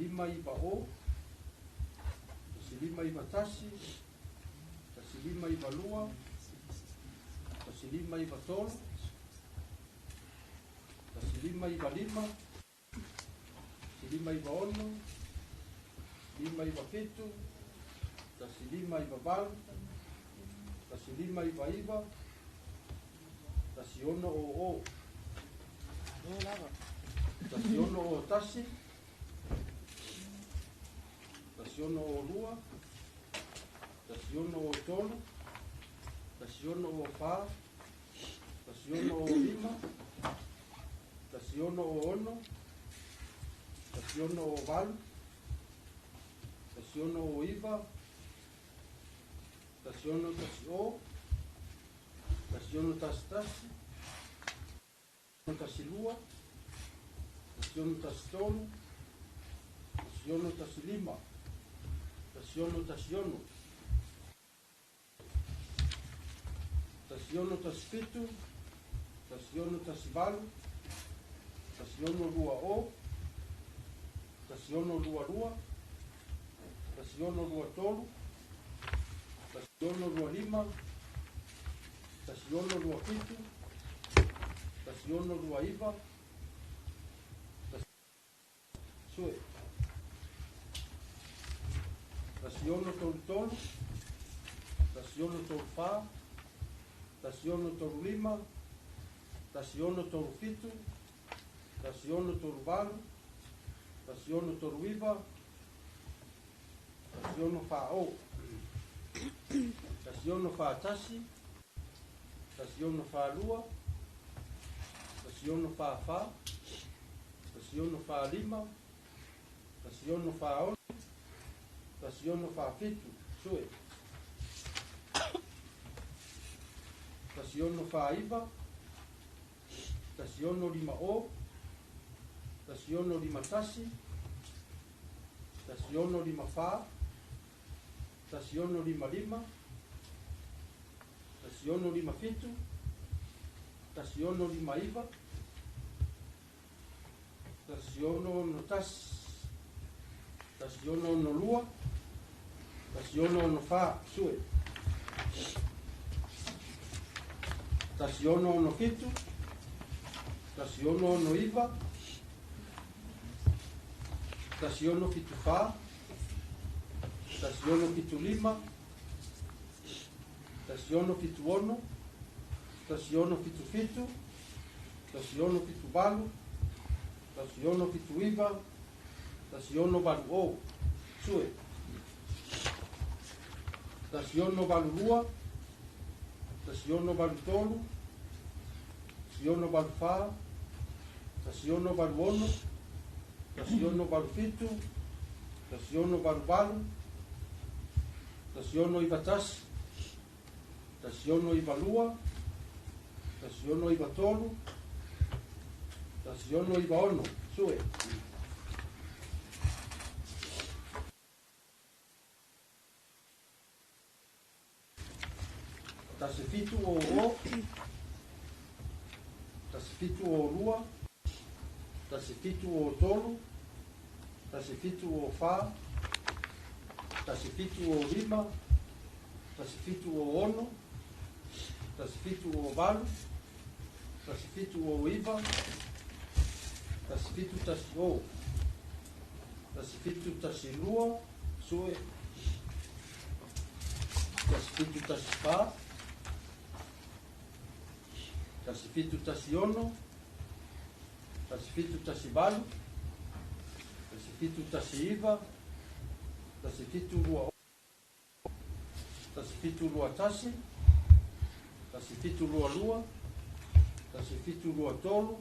1590, 1591, 1592, 1593, 1595, 1596, 597, 1598, 1599, 1600, 1601, 1602, 1603, 1604, 1605, 1606, 1608, 1609, 1610, 1611, 1612, 1613, 1615, 1616, 1617, 1618, 1620, 1622, 1623, 1625, 1627, 1629, Sue. 1633, 1634, 1635, 1637, 1638, 1639, 1640, 1641, 1642, 1644, 1645, 1646, 1647, Sue. 1649, 1650, 1651, 1654, 1655, 1657, 1659, 1661, 1662, 1664, Sue. 1667, 1669, 1674, 1675, 1676, 1677, 1678, 1679, 1680, Sue. 1682, 1683, 1684, 1686, 1687, 1688, 1691, 1692, 1693, 1696, Sue. 1700, 1702, 1703, 1704, 1705, 1706, 1708, 1709, 1710, 1712, Sue. 1714, 1716, 1718, 1719, 1720, 1721, 1722, 1723, 1724,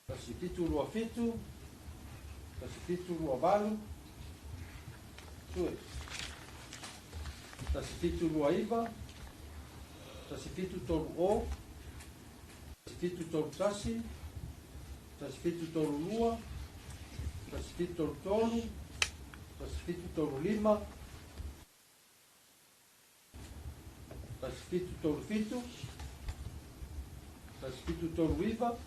1726, 1727, 1728, Sue. 1729, 1730, 1731, 1732, 1733, 1735, 1737, 1739.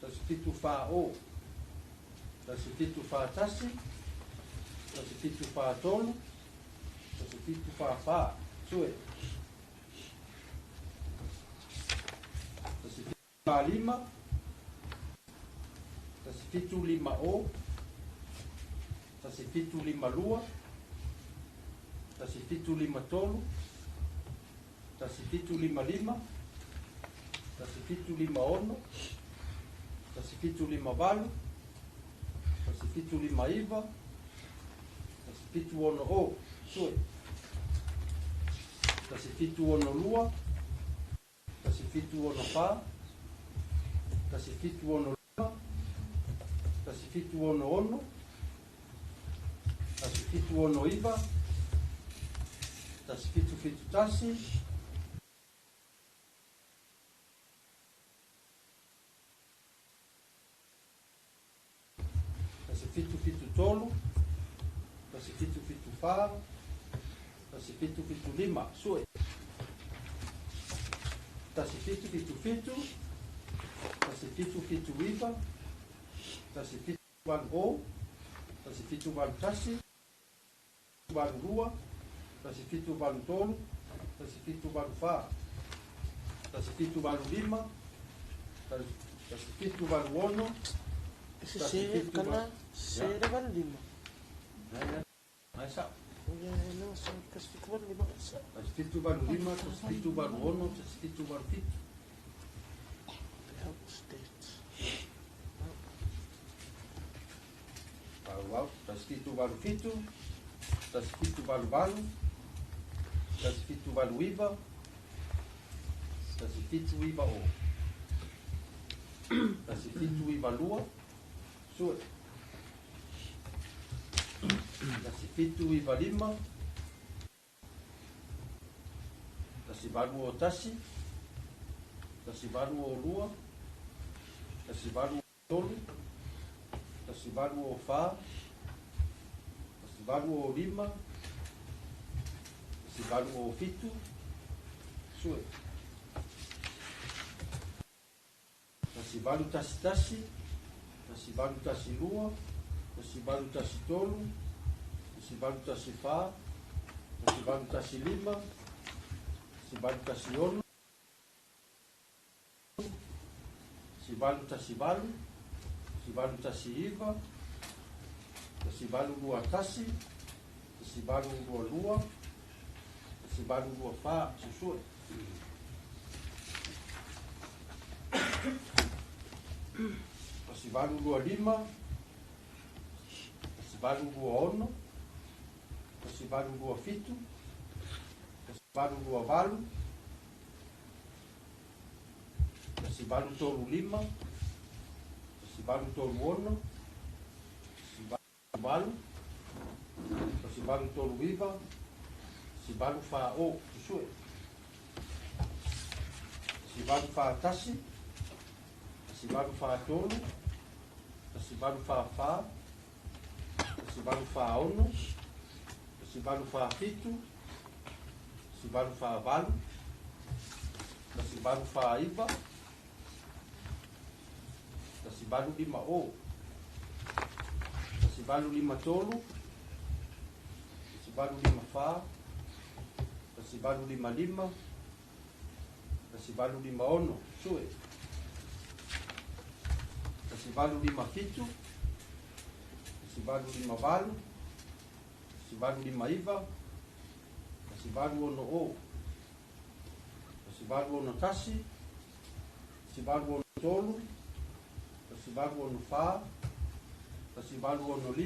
1740, 1741, 1743, 1744, sue. 1745, 1750, 1752, 1753, 1755, 1756, 1758, 1759, 1760, sue. 1762, 1764, 1765, 1766, 1769, 1771, 1773, 1774, 1775, sue. 1777, 1779, 1780, 1781, 1782, 1783, 1784, 1785, 1786. E sese kana sese le 85. Ai sao. Ia e na sa 1785 sa. 1785, 1786, 1787. Help state. 88, 1787, 1788, 1789, 1790, 1792, sue. 1795, 1801, 1802, 1803, 1804, 1805, 1807, sue. 1811, 1812, 1813, 1814, 1815, 1816, 1818, 1819, 1821, 1822, 1824, susue. 1825, 1826, 1827, 1828, 1835, 1836, 1838, 1839, 1840, susue. 1841, 1843, 1844, 1846, 1847, 1848, 1849, 1850, 1853, 1854, 1855, 1856, sue. 1857, 1858, 1859, 1860, 1861, 1863, 1864, 1865,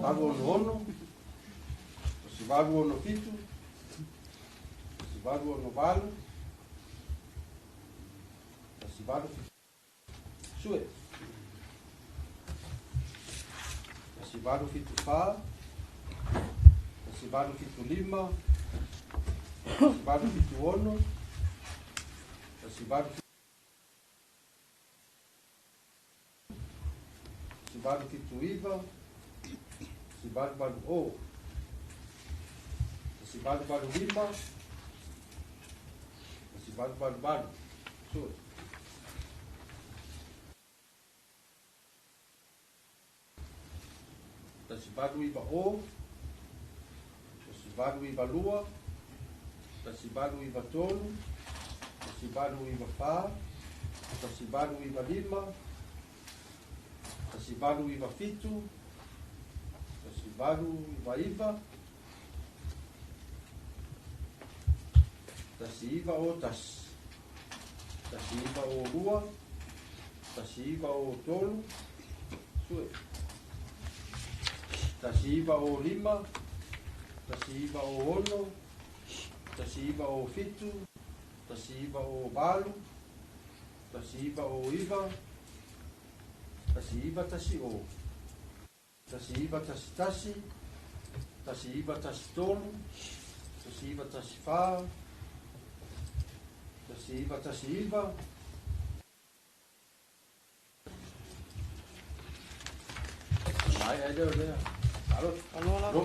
1886, 1866, 1867, 1868, 1887, sue. 1874, 1875, 1876, 1879, 1880, 1885, 1888. Sue. 1890, 1892, 1893, 1894, 1895, 1897, 1899, 1901, 1902, 1903, sue. 1905, 1906, 1907, 1908, 1909, 1910, 1911, 1913, 1914, 1919. Mai ai lea o lea. Alo. Alo la. Alo.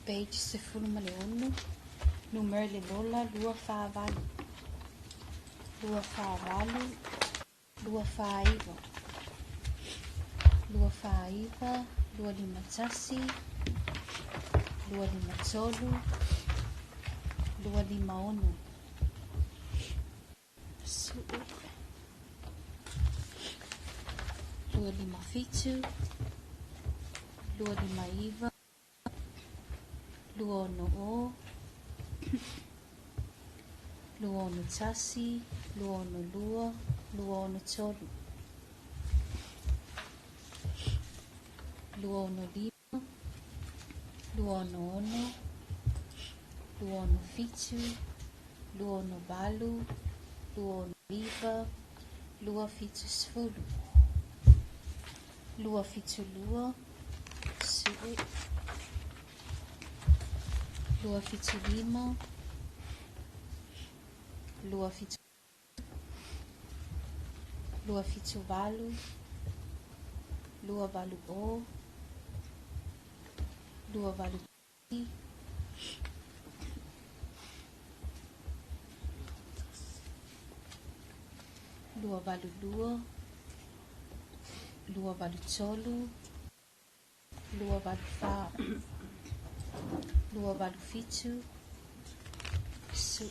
Page 16, numera le lola 248. 248, 249. 249, 251, 253, 256. Sue. 257, 259, 260, 261, 262, 263, 265, 266, 267, 268, 269, 270, 272, sue. 275, 27, 278, 280, 281, 282, 283, 284, 287, sue.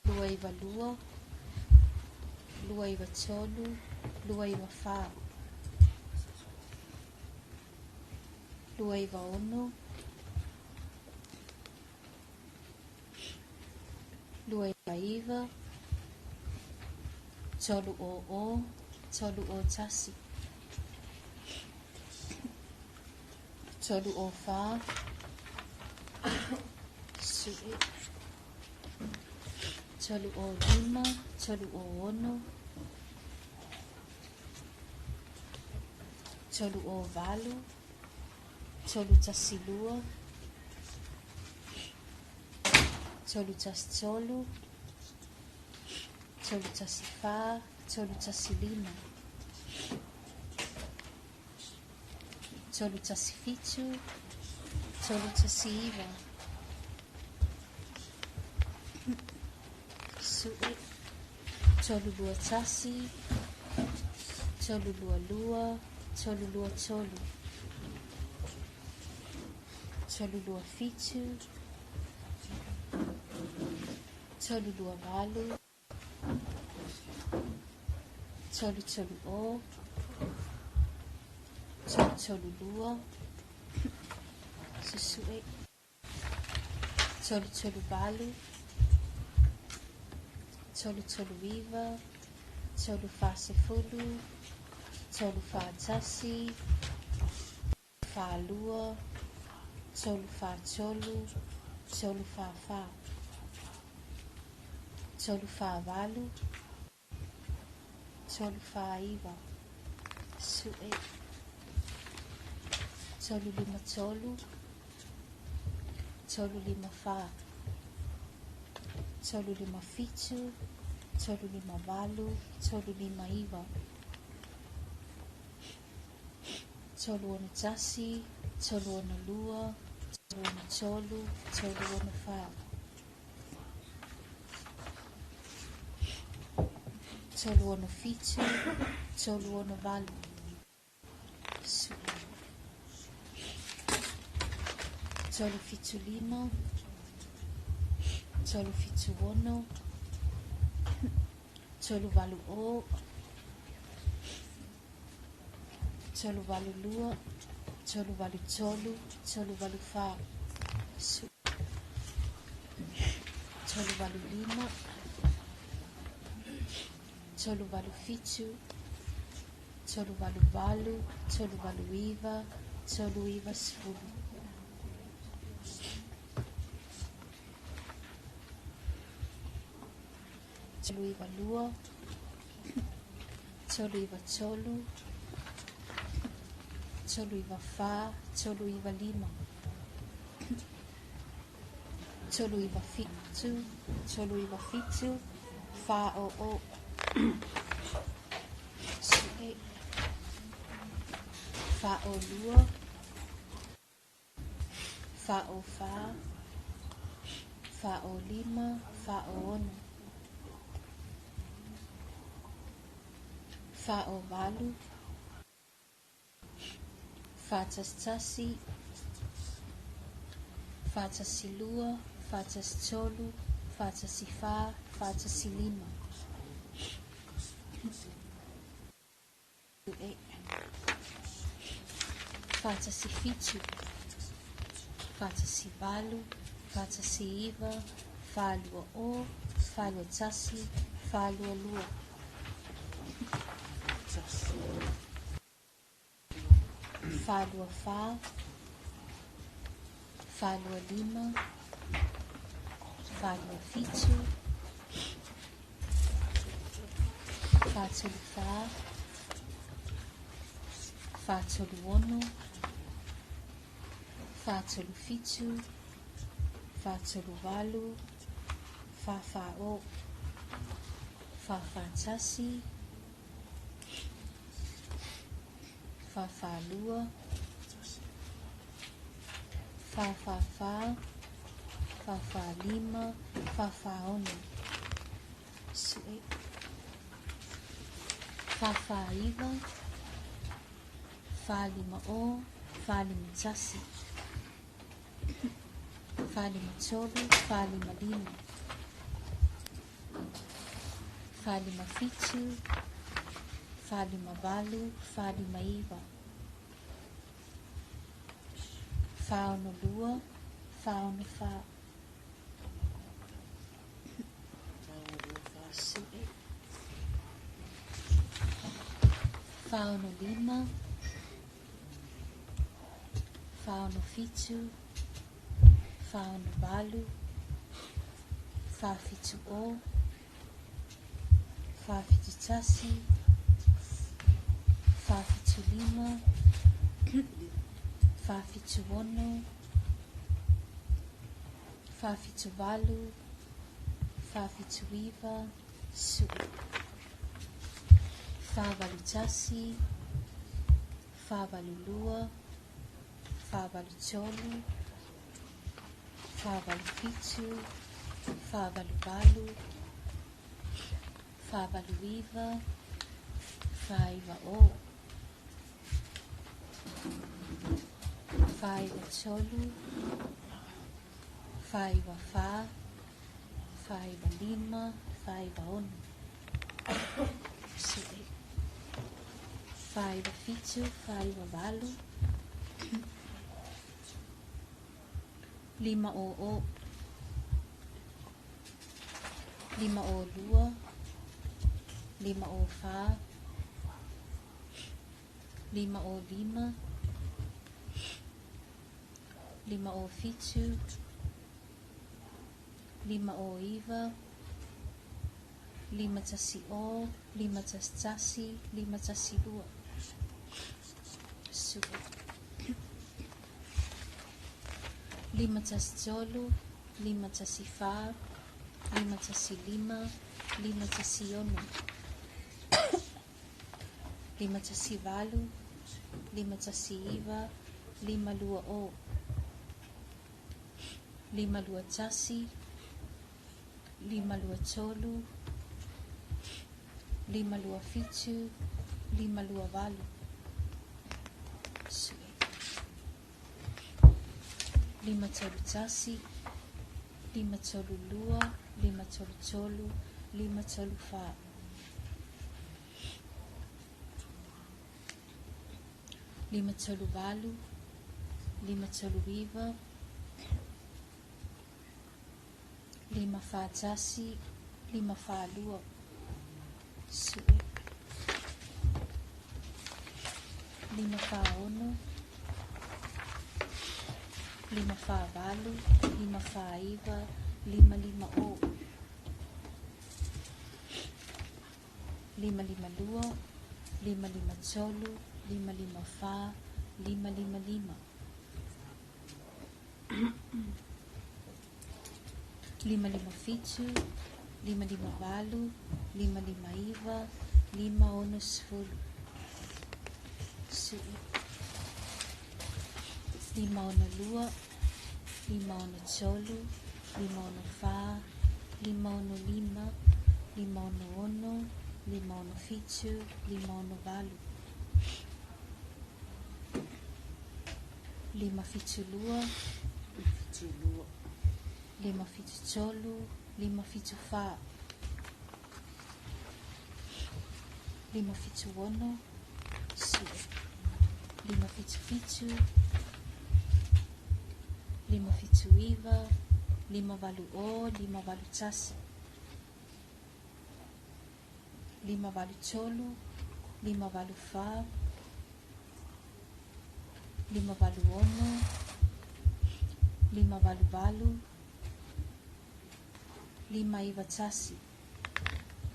292, 293, 294, 296, 29, 300, 301, 304, sue. 305, 306, 308, 312, 313, 314, 315, 317, 319, Su'e. 321, 322, 323. 327, 328, 330, 332, su'e. 338, 339, 340, 341, 42, 343, 344, 348, 349, su'e. 353, 354, 357, 358, 359, 361, 362, 363, 364, 367, 368, su'e. 375, 376, 380, 382, 383, 384, su'e. 385, 387, 388, 389, 390. 392, 393, 394, 395, 397, 397, 400, su'e. 42, 44, 45, 46, 48, 41, 42, 43, 44, 45. Su'e. 47, 48, 49, 40, 41, 42. 44, 45, 47, 44, 46, 47, 48, 44, 41, 42, 44, 45, 46, su'e. 49, 50, 51, 53, 55, 57, 58, 59, 42, 44, su'e. 45, 47, 48, 47, 41, 45, 46, 48, 49, su'e. 41, 42, 43, 47, 488, 489, 490, 493, 494, 495, 496, 497, 498, 500, 502, 504, 505, 507, 509, 510, 511, 512. Sue. 513, 514, 515, 516, 518, 519, 520, 521, 523, 527, 528. Sue. 531, 532, 533, 534. 538, 539, 541, 542. Sue. 546, 548, 549, 550, 552, 553, 554, 555, 557, 558, 559, 560. Sue. 562, 563, 564, 565, 566, 567, 568. 572, 72, 573, 574, 576, sue. 577, 579, 580, 581, 583, 584, 586,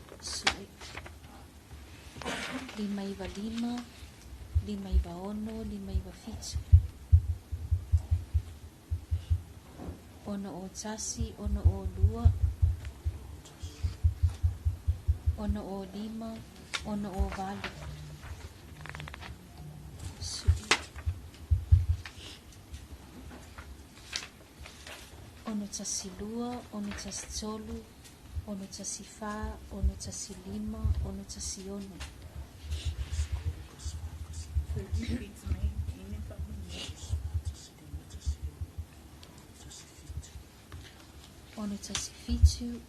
588, 591, sue. 595, 596, 597, 601, 602, 605, 608. Sue. 612, 613, 614, 615, 616. 607, 608, 609, 620, 623,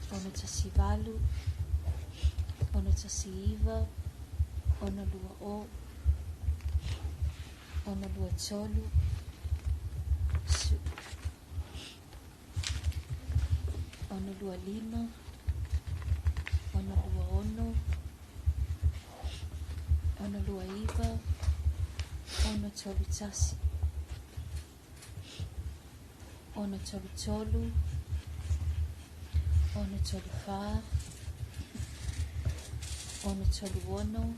625, 626, 629, 631,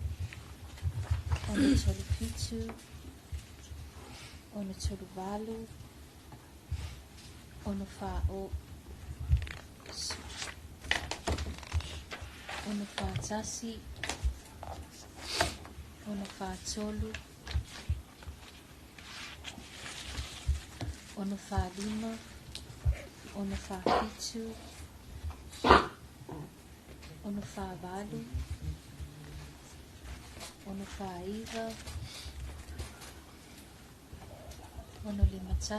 633, 634, 636, 637, 638, 640, 641, 643, 645, 6 47, 6 48, 6 49, 6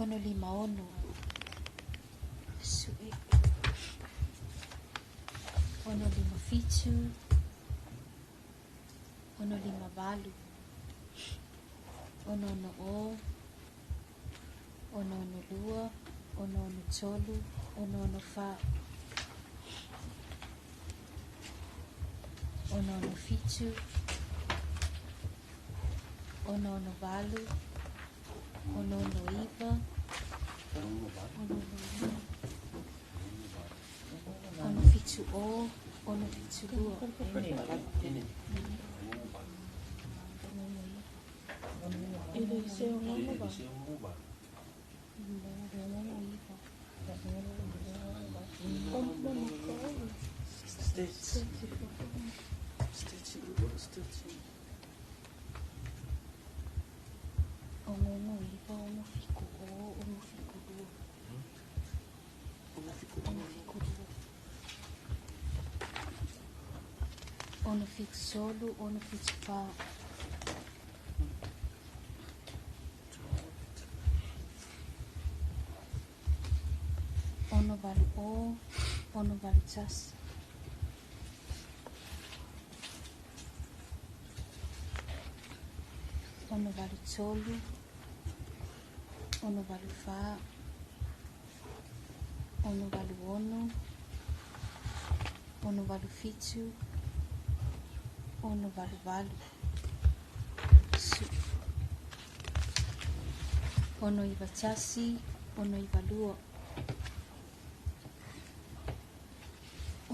51, 6 52, 6 56, 6 57, 6 58, 6 60, 6 62, 6 3, 6 4, 6 7, 6 8, 6 9, 6 7 0, 6 72. E le se o ngogo ba. 6 9, 6 7 0, 6 72. 6 72.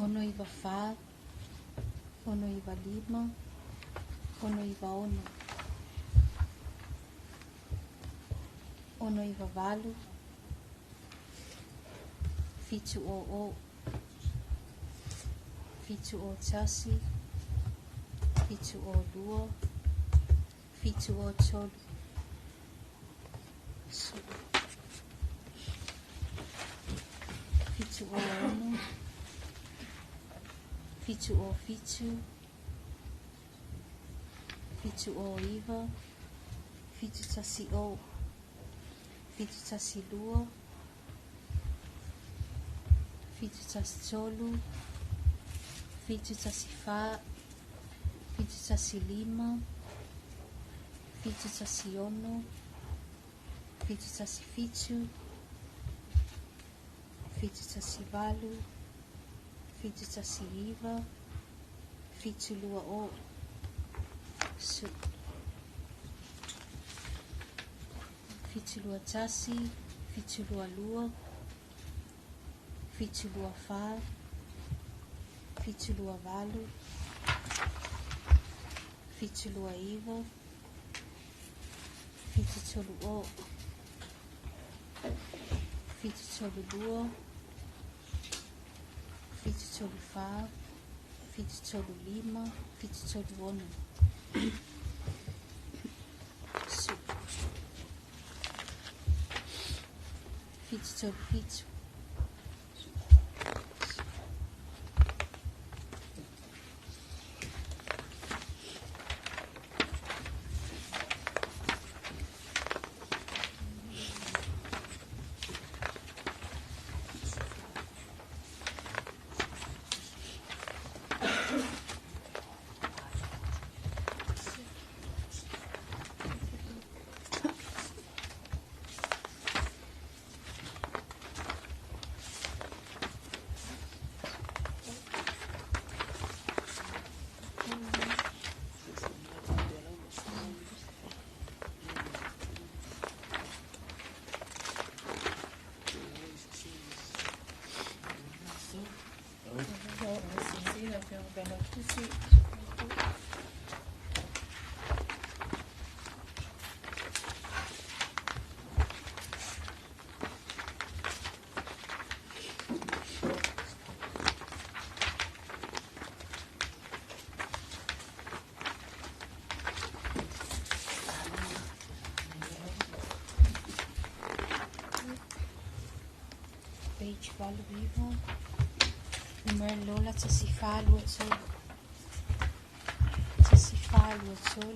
6 3, 6 4. 6 8 0, 6 81. 6 8 3, 6 8 4, 6 8 6, 6 8 7, 6 8 8, 6 9 1, 6 9 2, 6 9 4, 6 9 5, 6 9 6, 6 9 8, 7 0 0, 7 0 1, 7 0 2, 7 0 3, 7 0 6, 7 0 7, 7 0 9, 7 1 0, 7 1 2, 7 1 3, 7 1 4, 7 1 5, 7 1 6, 7 1 7, 7 1 8, 7 1 9, 7 2 0, 7 2 1, 7 2 2, 7 2 4, 7 2 8, 7 2 9, 7 3 0, 7 3 2, 7 3 4, 7 3 5, 7 3 6, 7 3 7. 789, numera lola 1423. 1423, sui.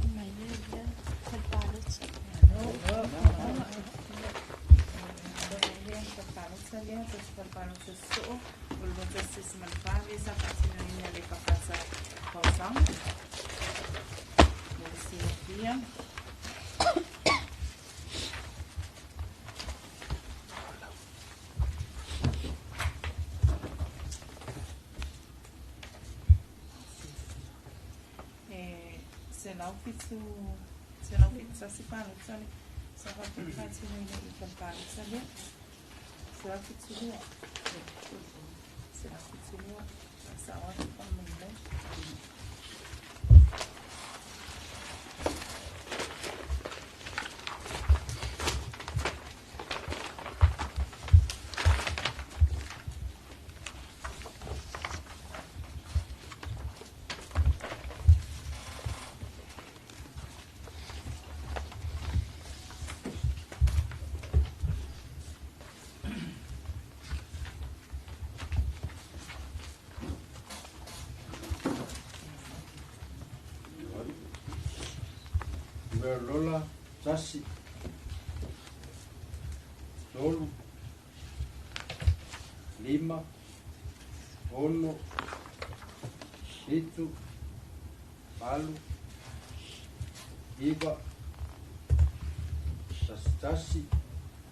Uma ia ia falepalota. Lea 1 falepalota sosoo, o 21.4 lea sa faatinoina e le Pakasa tausaga mo le silafia. E 171 palota le sa faatinoina i falepalota lea, 172, 172 faasao atu faamolemole. Numera lola 1, 3, 5, 6, 7, 8, 9, 11, 12, 14, 16,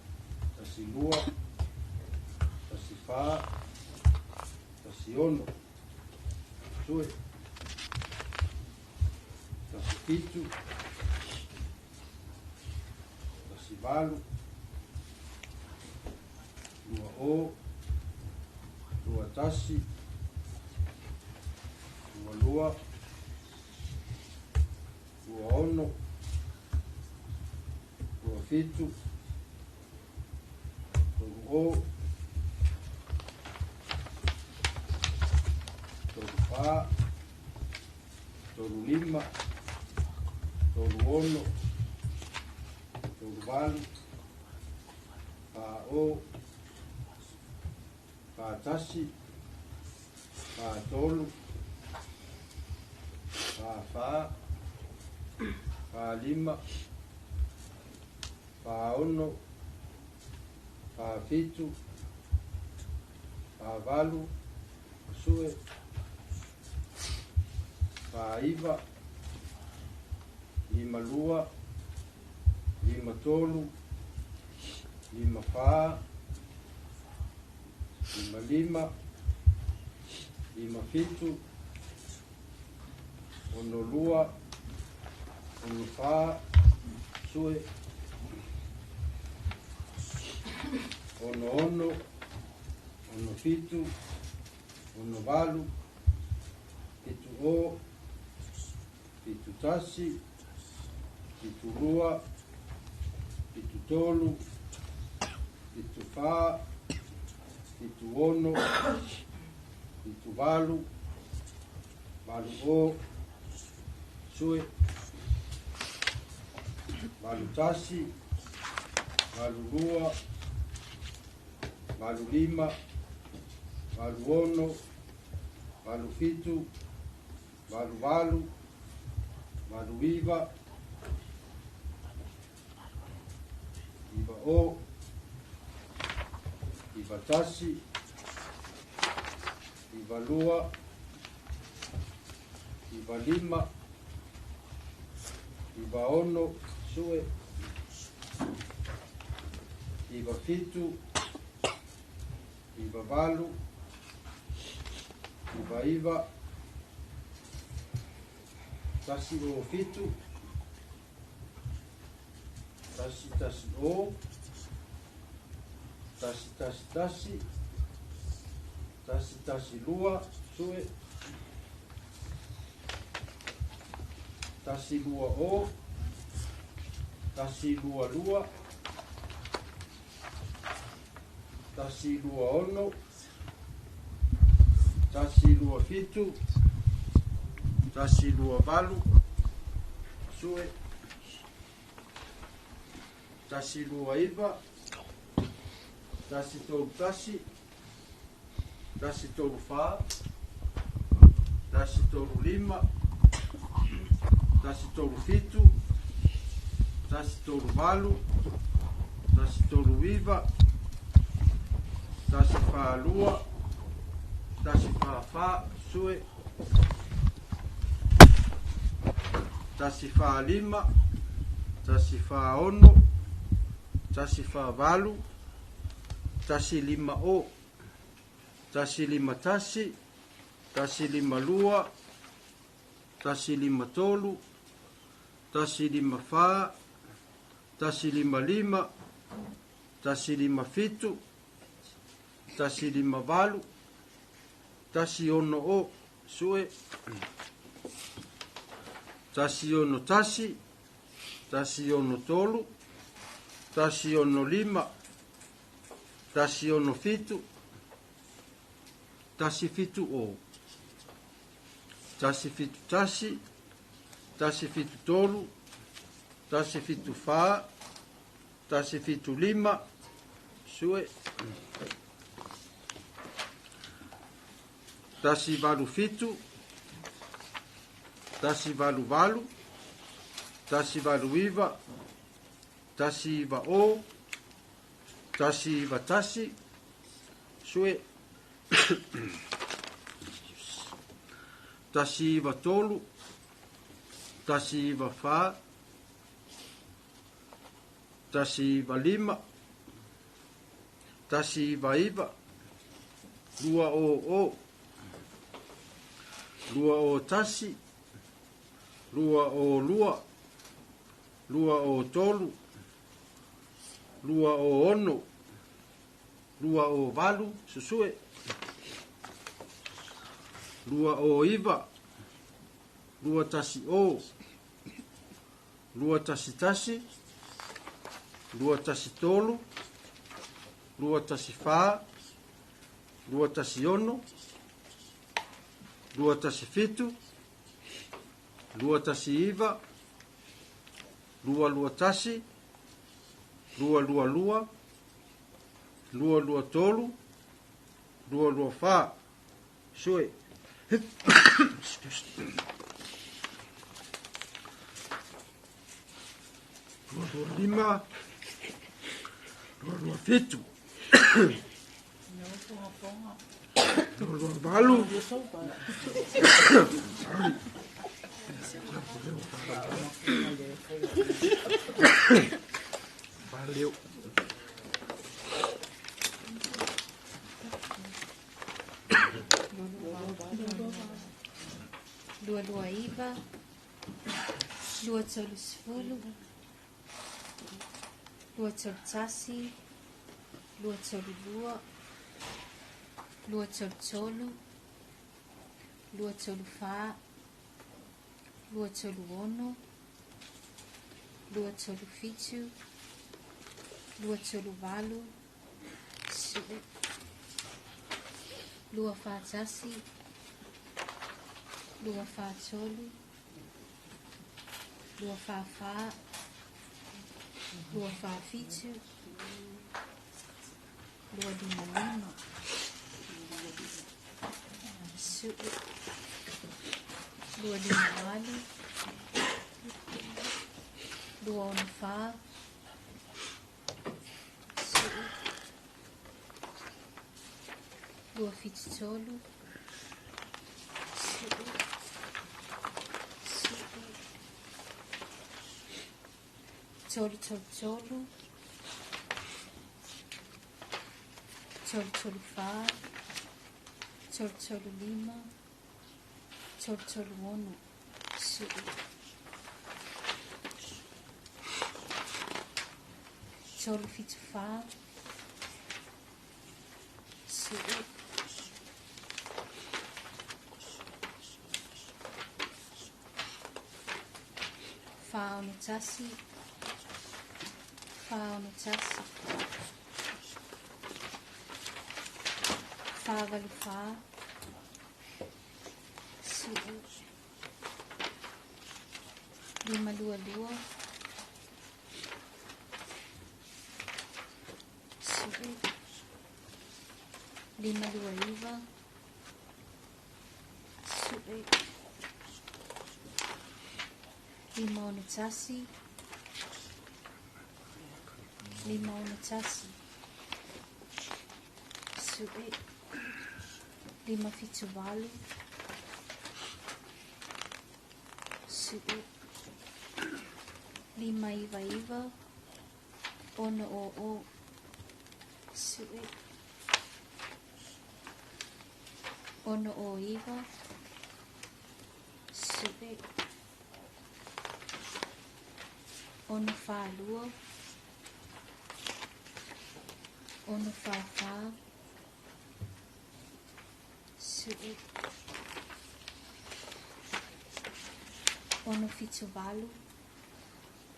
17, 17, 18, 20, 21, 22, 26, 27, 30, 34, 35, 36, 38, 40, 41, 43, 44, 45, 46, 47, 48, 49, 52, 53, 54, 55, 57, 62, 64, sue, 66, 67, 68, 70, 71, 72, 73, 74, 76, 78, 80, sue, 81, 82, 85, 86, 87, 88, 89, 90, 91, 92, 95, 96, sue, 97, 98, 99, 107, 110, 111, 112, sue, 120, 122, 126, 127, 128, sue, 129, 131, 134, 135, 137, 138, 139, 142, 144, sue, 145, 146, 148, 150, 151, 152, 153, 154, 155, 157, 158, 160, sue, 161, 163, 165, 167, 170, 171, 173, 174, 175, sue, 187, 188, 189, 190, 191, sue, 193, 194, 195, 199, 200, 201, 202, 203, 206, 208, susue, 209, 210, 211, 213, 214, 216, 217, 219, 221, 222, 223, 224, sue. Excuse me. 25, 27, 28, Valeu. 29, 230, 231, 232, 233, 234, 236, 237, 238, 241, 243, 244, 247, 255, 258, 264, 273 7 7 3 3 3 3 3 4 3 3 5 3 3 6 7 3 7 4 7 4 1 4 1 4 8 4 7 5 2 2 7 5 2 9 7 5 6 5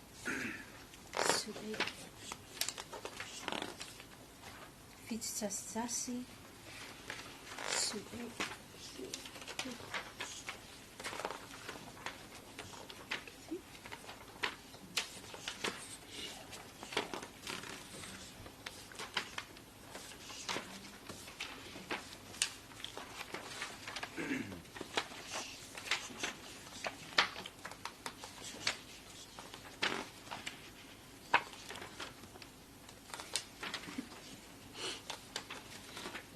6 7 5 7 8 7 5 9 9 6 0 7 6 9 7 6 4 2 6 4 4 7 6 7 8 7 7 6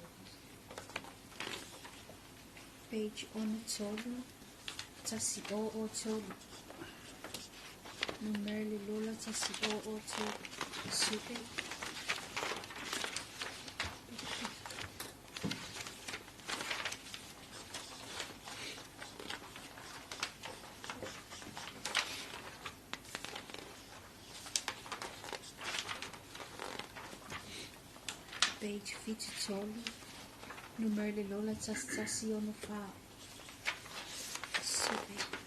7 Page 6 3 0 3 Numero lola 3 0 3 7 Page 7 Numero lola 3 3 6 4 7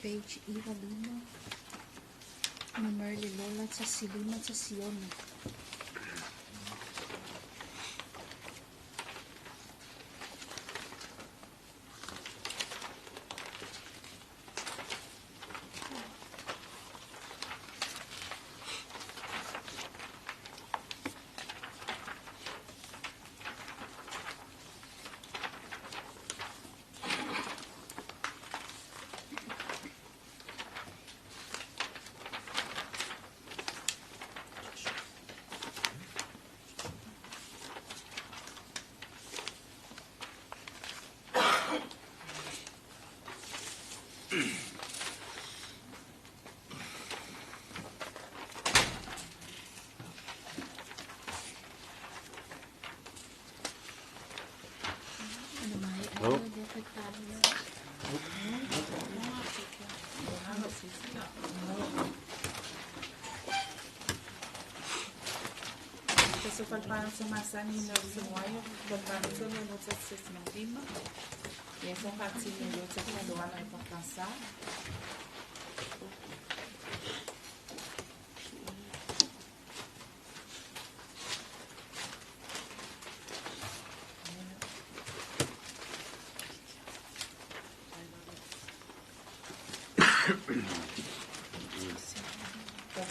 Page 9 5 Numero lola 3 5 3 6.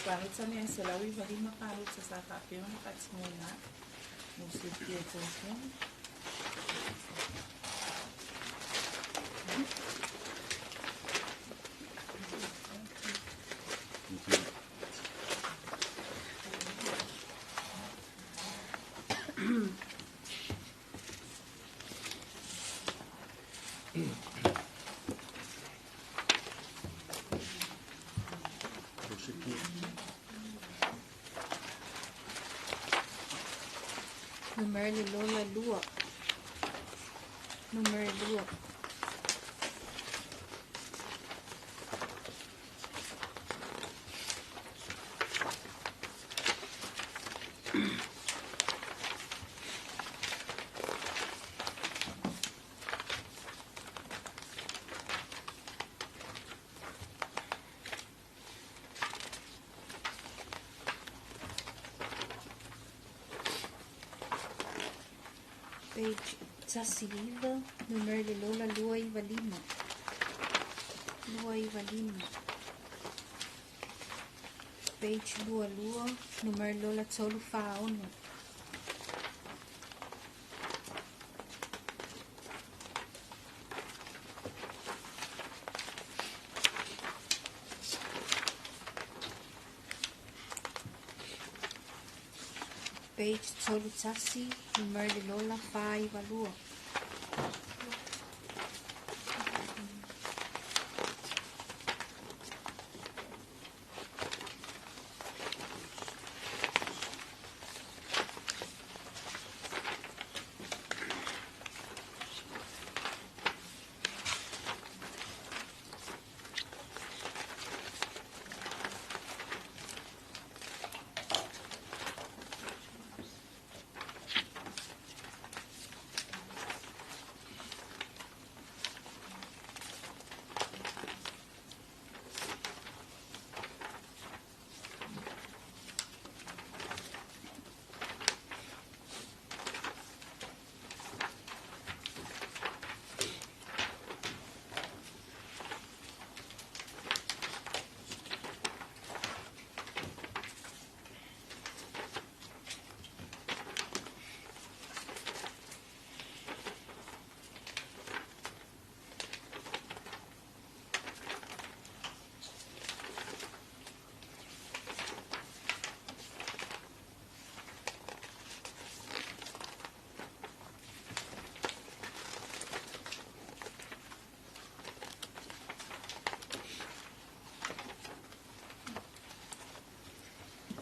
Palotsa le 195 palotsa sa faapea ona faatinoina mo se fia tausaga. Numera le lola lua. Numera lua. Page tasi iva, numera le lola 295. 295. Page 22, numera lola 346. Page 31, numera le lola 492.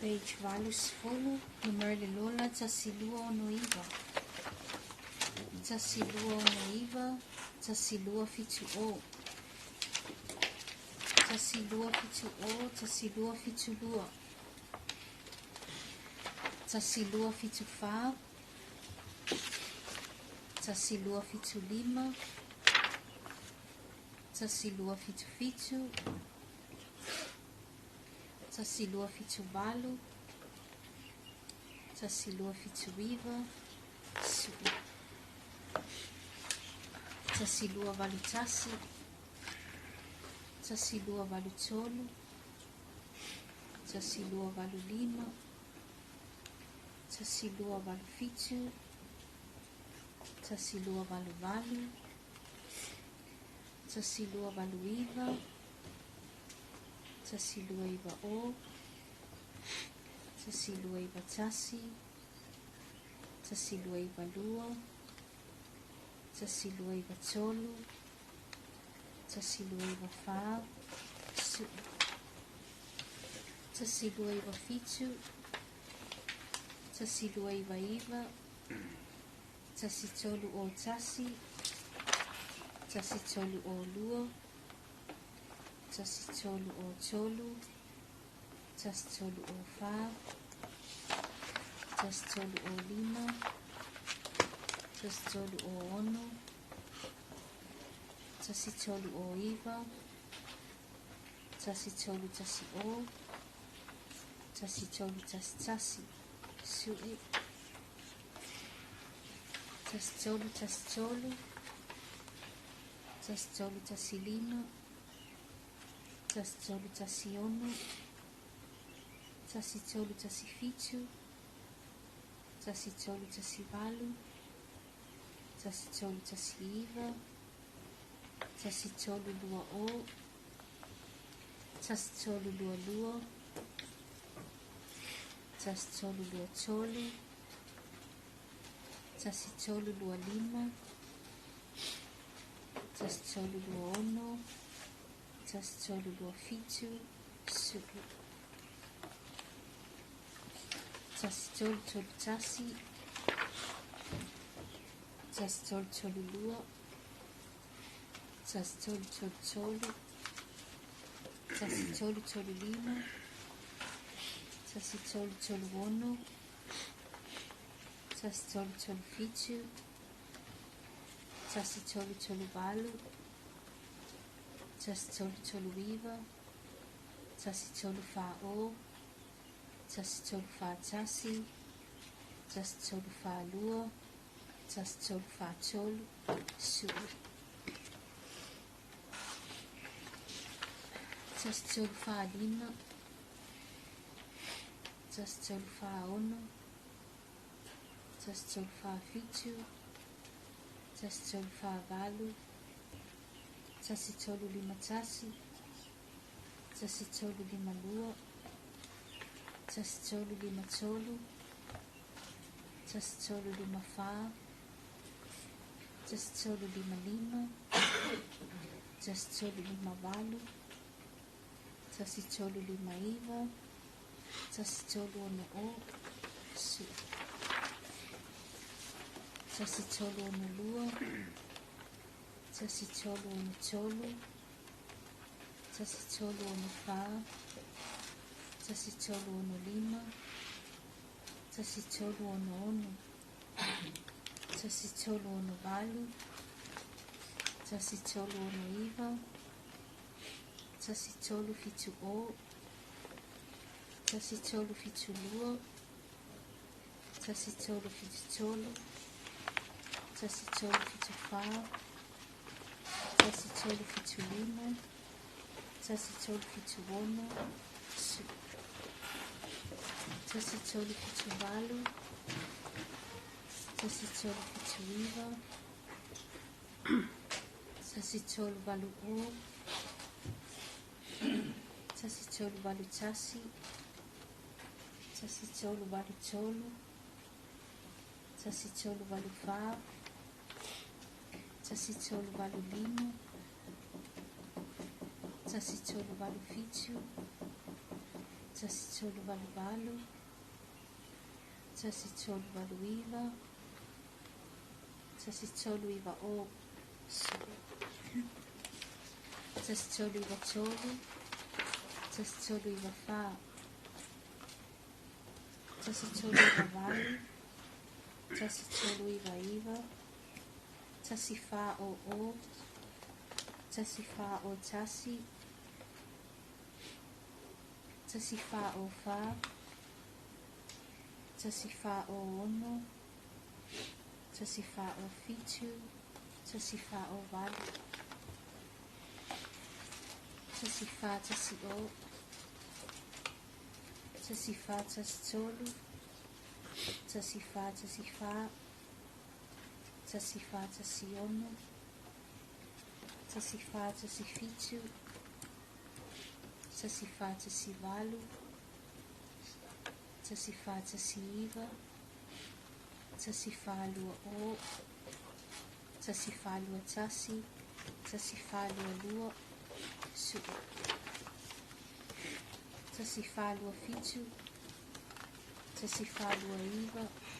Page 80, numera le lola 1269. 1269, 1270. 1270, 1272. 1274. 1275. 1277. 1278, 1279, 1281, 1283, 1285, 1287, 1288, 1289, 1290, 1291, 1292, 1293, 1294, 1297, 1299, 1301, 1302, 1303, 1304, 1305, 1306, 1309, 1 3 1 0, 1 3 1 1, suʻe. 13 1 3, 13 1 5, 13 1 6, 13 1 7, 13 1 8, 13 1 9, 13 2 0, 13 2 2, 13 2 3, 13 2 5, 13 2 6, 13 2 7, suʻe. 13 3 1, 13 3 2, 13 3 3, 13 3 5, 13 3 6, 13 3 7, 13 3 8, 13 3 9, 13 4 0, 13 4 1, 13 4 2, 13 4 3, suʻe. 13 4 5, 13 4 6, 13 4 7, 13 4 8, 13 5 1, 13 5 2, 13 5 3, 13 5 4, 13 5 5, 13 5 8, 13 5 9, 13 6 0, suʻe. 13 6 2, 13 6 3, 13 6 4, 13 6 5, 13 6 6, 13 6 8, 13 6 9, 13 7 0, 13 7 2, 13 7 3, 13 7 4, 13 7 5, 13 7 6, suʻe. 13 7 8, 13 7 9, 13 8 0, 13 8 1, 13 8 3, 13 8 4, 13 8 5, 13 8 7, 13 8 8, 13 8 9, 13 9 0, suʻe. 13 9 3, 13 9 4, 13 9 8, 13 9 9, 14 0 0, 14 0 1, 14 0 4, 14 0 6, 14 0 7, 14 0 8, 14 1 0, 14 1 3, 14 1 4, 14 1 6, 14 1 7, 14 1 8, 14 1 9, 14 2 0, 14 2 1,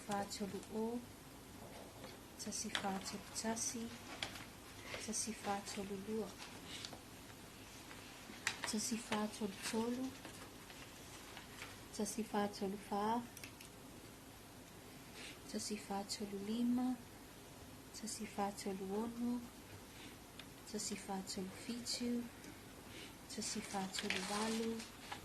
14 2 2, suʻe. 14 2 7, 14 2 9, 14 3 0, 14 3 1, 14 3 2, 14 3 3, 14 3 4, 14 3 5, 14 3 6, 14 3 7, 1 4 3 8, 1 4 3 9, 1 4 4 0, su'e. 1 4 4 2, 1 4 4 3, 1 4 4 4, 1 4 4 6, 1 4 4 7, 1 4 5 0, 1 4 5 1, 1 4 5 2, 1 4 5 6, su'e. 1 4 5 7, 1 4 5 8, 1 4 6 3, 1 4 6 4, 1 4 6 5, 1 4 6 6, 1 4 6 7, 1 4 6 8, 1 4 7 0, su'e. 1 4 7 4, 1 4 7 5, 1 4 7 6, 1 4 7 7, 1 4 7 8, 1 4 7 9, 1 4 8 2, 1 4 8 4, 1 4 8 7, 1 4 8 8, su'e. 1 4 8 9, 1 4 8 0, 1 4 9 1, 1 4 9 2, 1 4 9 3, 1 4 9 4, 1 4 9 8, 1 4 9 9, 1 5 0 0, 1 5 0 1, 1 5 0 2, 1 5 0 4, su'e. 1 5 0 5, 1 5 0 7, 1 5 0 8, 1 5 0 9, 1 5 1 0, 1 5 1 2, 1 5 1 3, 1 5 1 4, 1 5 1 8, 1 5 1 9, 1 5 2 0, su'e. 1 5 2 2, 1 5 2 3, 1 5 2 4, 1 5 2 5, 1 5 2 7, 1 5 2 9, 1 5 3 0, 1 5 3 1, 1 5 3 2, 1 5 3 3, 1 5 3 4, 1 5 3 5, 1 5 3 6, su'e. 1 5 3 9, 1 5 4 1, 1 5 4 4, 1 5 7 8,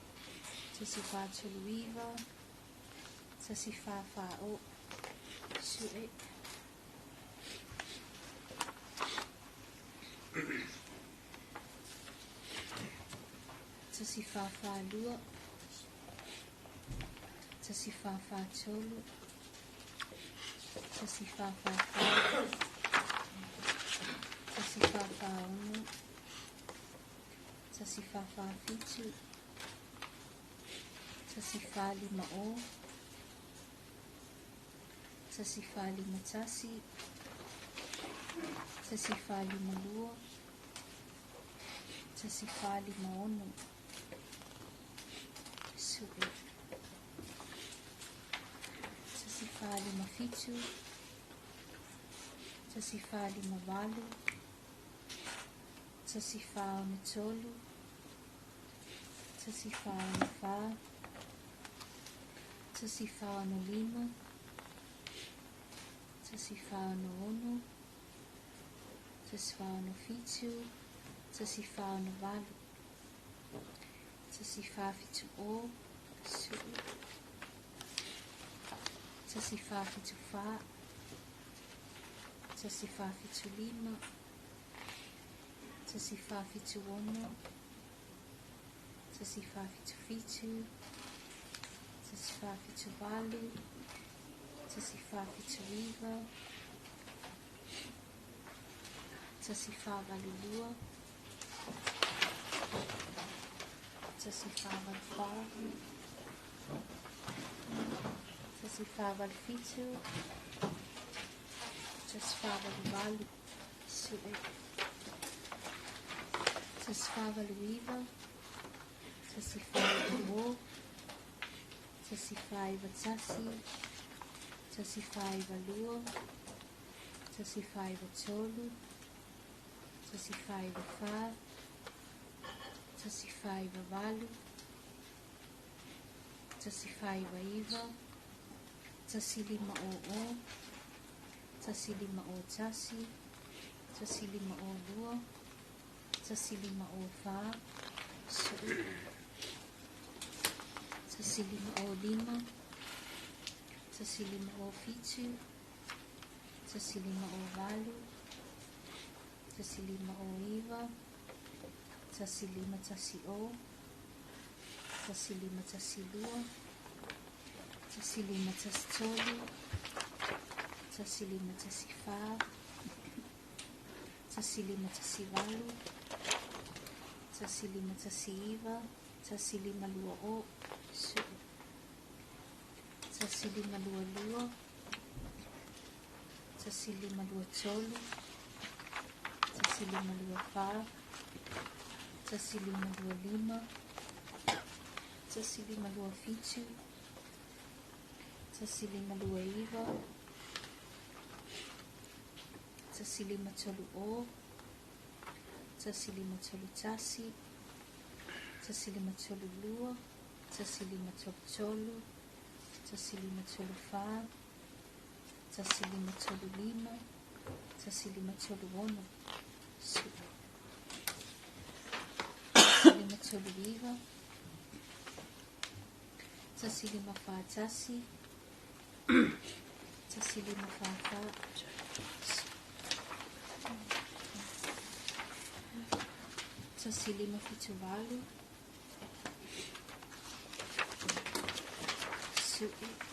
su'e.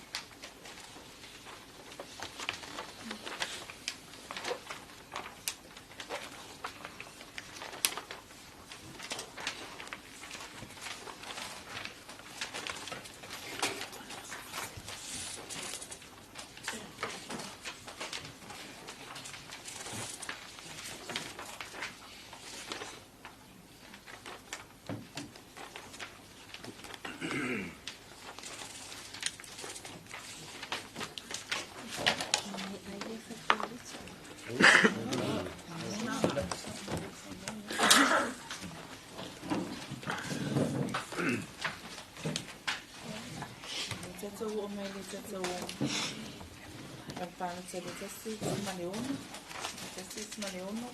3 tata 1 tasi 6 ma le 6 tasi 6 ma le 6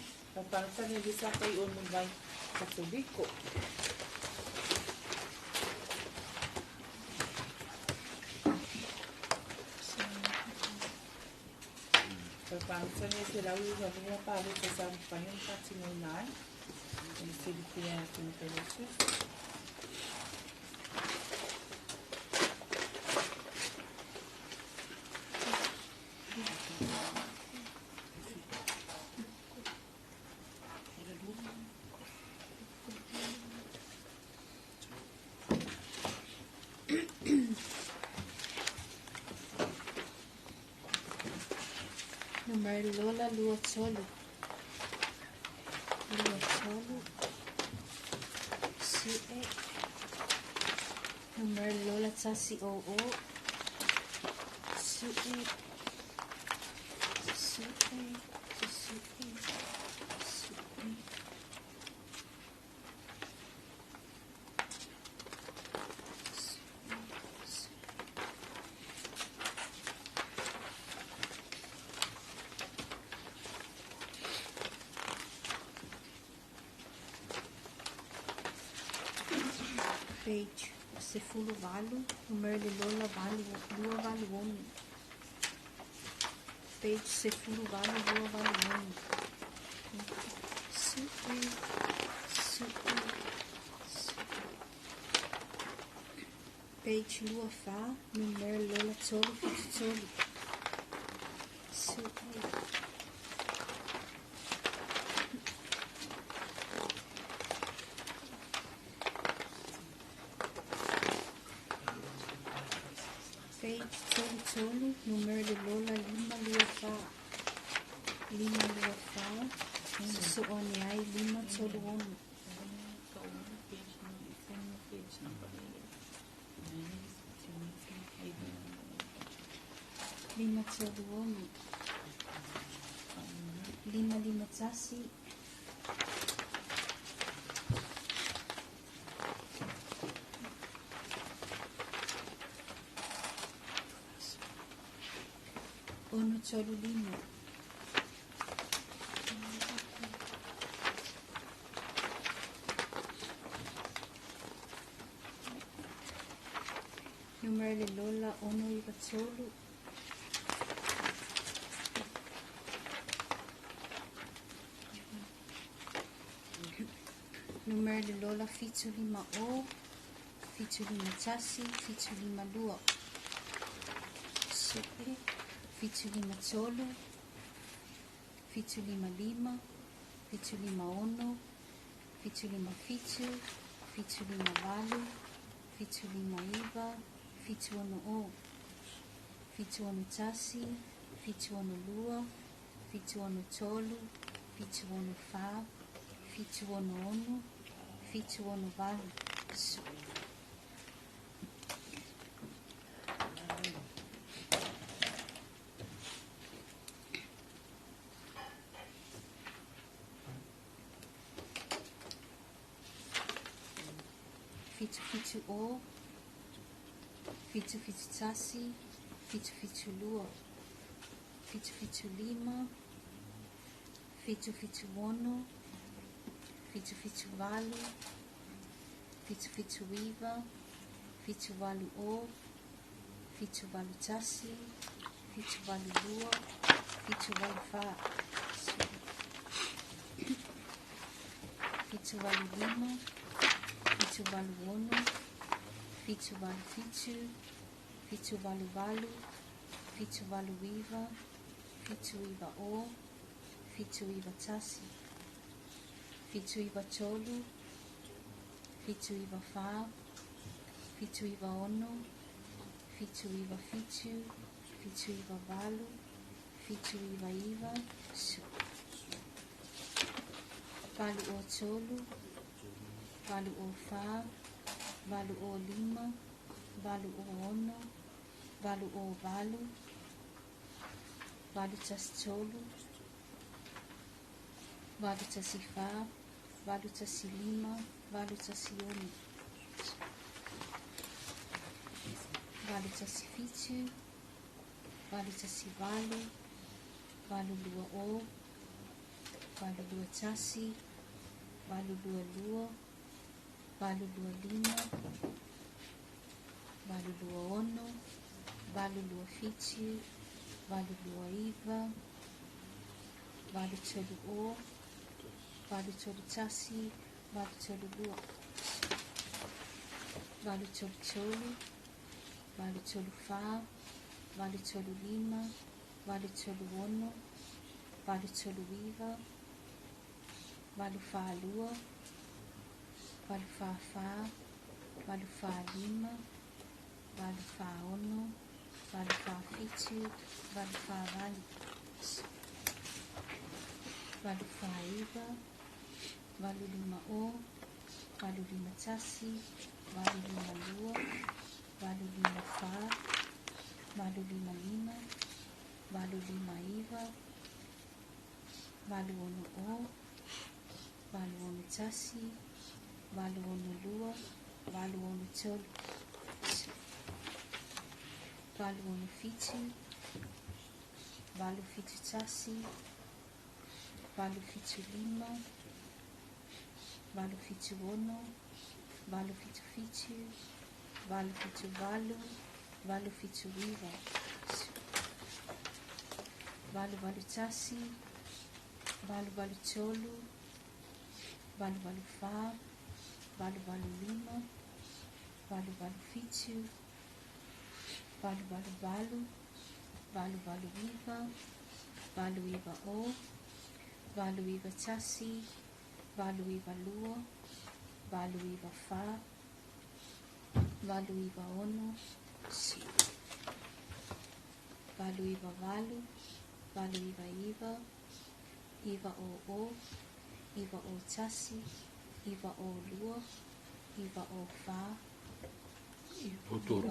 va Katoliko. Faipagaina palota sa mafai ona faatinoina ai e le silafia e Afioga Iosefa. Numera lola lua tolu. Lua tolu. Si'e. Numera lola tasi o o. Su'e. Su'e. Su'e. Su'e. Su'e. Page 18, numero le lola valu lua valu ono. Page 18 lua valu ono. Su'e, su'e, su'e. Page lua fa, numero lola tolu fitu tolu. Su'e. Page tolu tolu, numero le lola lima lua fa. Lima lua fa, susu ane ai lima tolu ono. Lima tolu ono. Lima lima tasi. Ono tolu lima. Numero le lola ono iva tolu. Numero le lola fitu lima o, fitu lima tasi, fitu lima lua. Su'e, fitu lima tolu, fitu lima lima, fitu lima ono, fitu lima fitu, fitu lima valu, fitu lima iva, fitu ono o, fitu ono tasi, fitu ono lua, fitu ono tolu, fitu ono fa, fitu ono ono, fitu ono valu. Su'e. Fitu fitu o, fitu fitu tasi, fitu fitu lua, fitu fitu lima, fitu fitu ono, fitu fitu valu, fitu fitu iva, fitu valu o, fitu valu tasi, fitu valu lua, fitu valu fa. Fitu valu lima, fitu valu ono, fitu valu fitu, fitu valu valu, fitu valu iva, fitu iva o, fitu iva tasi, fitu iva tolu, fitu iva fa, fitu iva ono, fitu iva fitu, fitu iva valu, fitu iva iva, su. Valu o tolu, valu o fa, valu o lima, valu o ono, valu o valu, valu tasi tolu, valu tasi fa, valu tasi lima, valu tasi ono, valu tasi fitu, valu tasi valu, valu lua o, valu lua tasi, 8 2 2, 8 2 5, 8 2 6, 8 2 7, 8 2 9, 8 3 0, 8 3 1, 8 3 2, 8 3 3, 8 3 4, 8 3 5, 8 3 6, 8 3 9, 8 4 2, 8 4 4, 8 4 5, 8 4 6, 8 4 7, 8 4 8, 8 4 9, 8 5 0, 8 5 1, 8 5 2, 8 5 4, 8 5 5, 8 5 9, 8 6 0, 8 6 1, 8 6 2, 8 6 3, 8 6 7, 8 7 1, 8 7 5, 8 7 6, 8 7 7, 8 7 8, 8 7 9, 8 8 1, 8 8 3, 8 8 4, 8 8 5, 8 8 7, 8 8 8, 8 8 9, 8 9 0, 8 9 1, 8 9 2, 8 9 4, 8 9 6, 8 9 8, 8 9 9, 9 0 0, 9 0 1, 9 0 2, 9 0 4, 9 0 5, 9 3.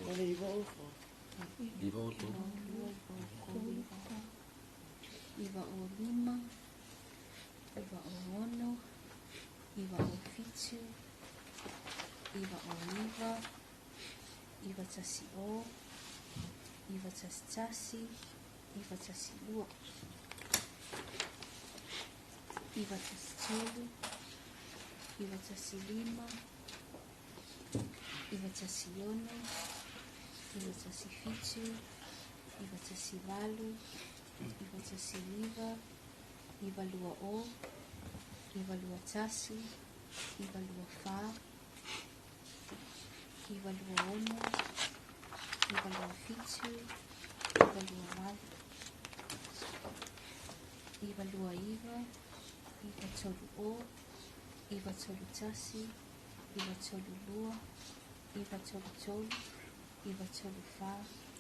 O le 9 0 4. 9 3. 9 0 5, 9 0 6, 9 0 7, 9 0 9, 9 1 0, 9 1 1, 9 1 2, 9 1 3, 9 1 5, 9 1 6, 9 1 7, 9 1 8, 9 1 9, 9 2 0, 9 2 1, 9 2 4, 9 2 6, 9 2 7, 9 2 8, 9 2 9, 9 3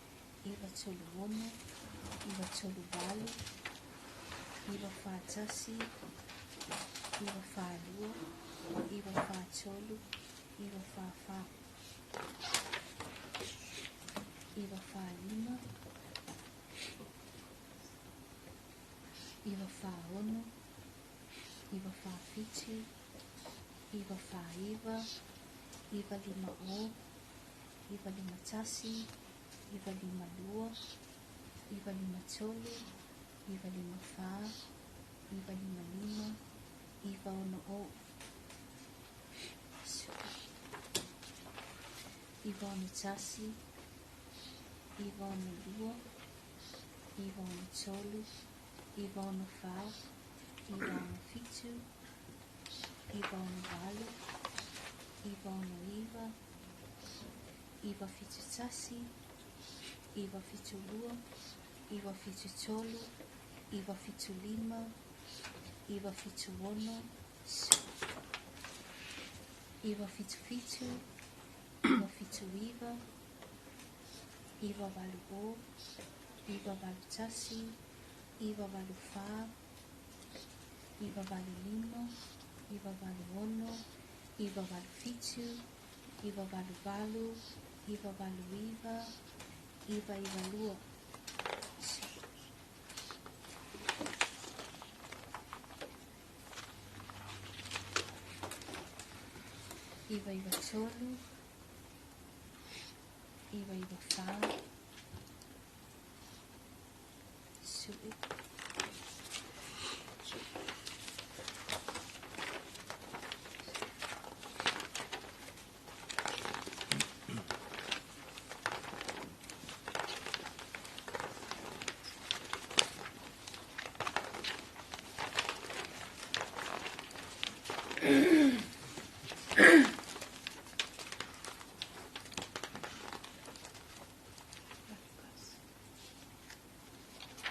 0, 9 3 1, 9 3 2, 9 3 3, 9 3 4, 9 3 5, 9 3 6, 9 3 8, 9 4 1, 9 4 2, 9 4 3, 9 4 4, 9 4 5, 9 4 6, 9 4 7, 9 4 9, 9 5 0, 9 5 1, 9 5 2, 9 5 3, 9 5 4, 9 5 5, 9 6 0, 9 6 1, 9 6 2, 9 6 3, 9 6 4, 9 6 7, 9 6 8, 9 6 9, 9 7 1, 9 7 2, 9 7 3, 9 7 5, 9 7 6, 9 7 7, 9 7 9, 9 8 0, 9 8 1, 9 8 4, 9 8 5, 9 8 6, 9 8 7, 9 8 8, 9 8 9, 9 9 2. 9 9 3, 9 9 4, Su'e.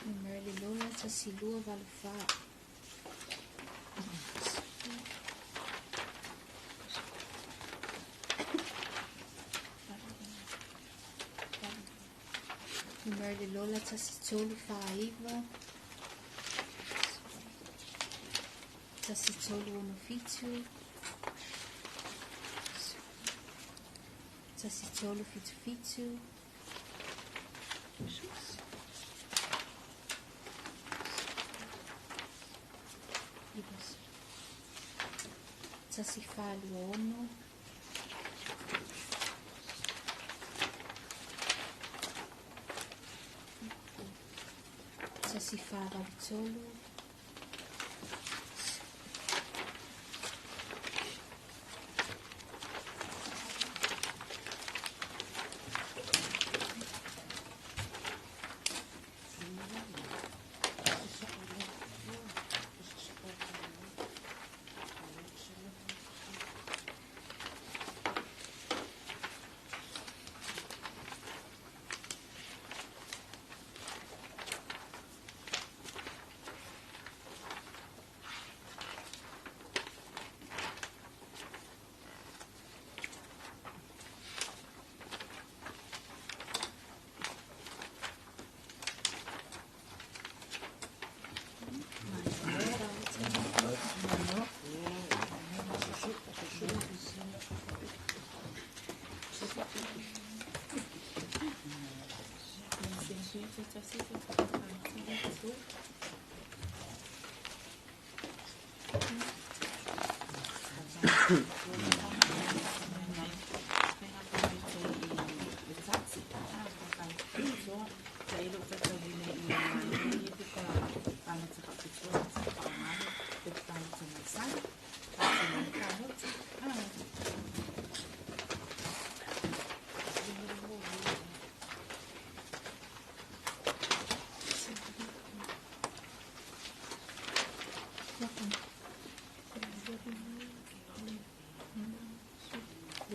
Numera le lola tasi lua valu fa. Numera le lola tasi tolu fa iva. Tasi tolu ono fitu. Tasi tolu fitu fitu. Tasi fa lua ono. Tasi fa valu tolu.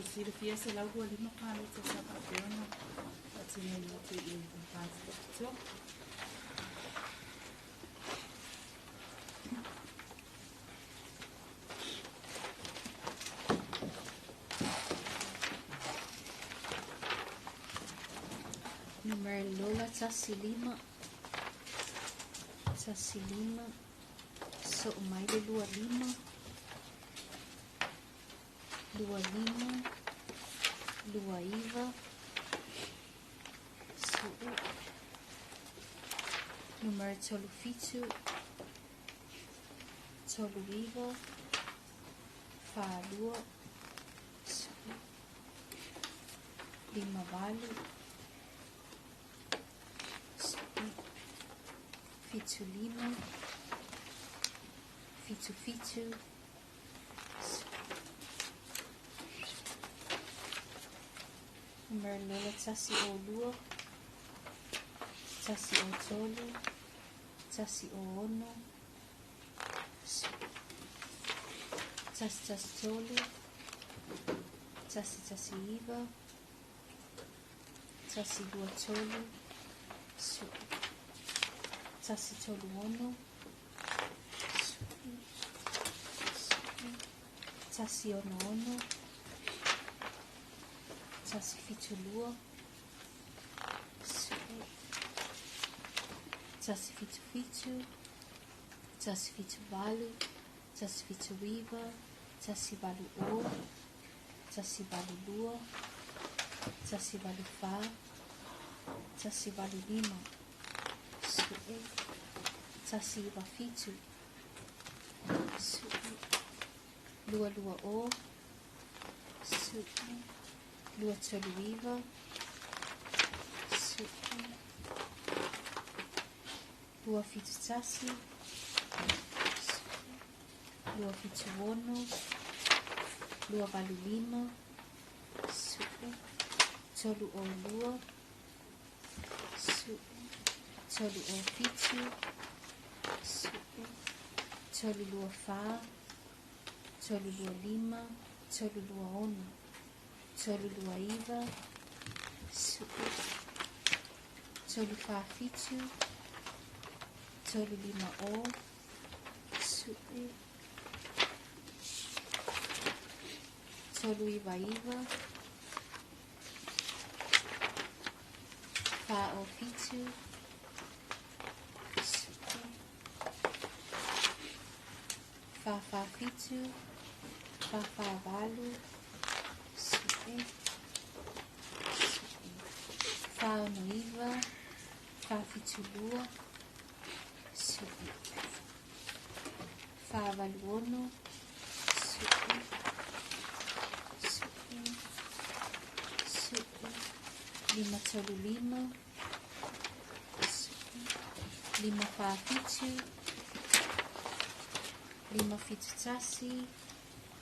Silafia se lau ua lima palota sa faapea ona faatinoina atu i palota faapitoa. Numera lola tasi lima. Tasi lima. So'o mai le lua lima. Lua lima. Lua iva. Su'e. Numera tolu fitu. Tolu iva. Fa lua. Su'e. Lima valu. Su'e. Fitu lima. Fitu fitu. Numera lola tasi o lua. Tasi o tolu. Tasi o ono. Tasi tasi tolu. Tasi tasi iva. Tasi lua tolu. Su'e. Tasi tolu ono. Su'e. Su'e. Tasi ono ono. Tasi fitu lua. Su'e. Tasi fitu fitu. Tasi fitu valu. Tasi fitu iva. Tasi valu o. Tasi valu lua. Tasi valu fa. Tasi valu lima. Su'e. Tasi iva fitu. Su'e. Lua lua o. Su'e. Lua tolu iva. Su'e. 271, 276, 285, 7, 32, 7, 37, 7, 34, 35, 36, 39, 7, 37, 35, 7, 39, 47, 447, 448, 7, 49, 42, 7, 41, 7, 7, 7, 55, 7, 47, 51,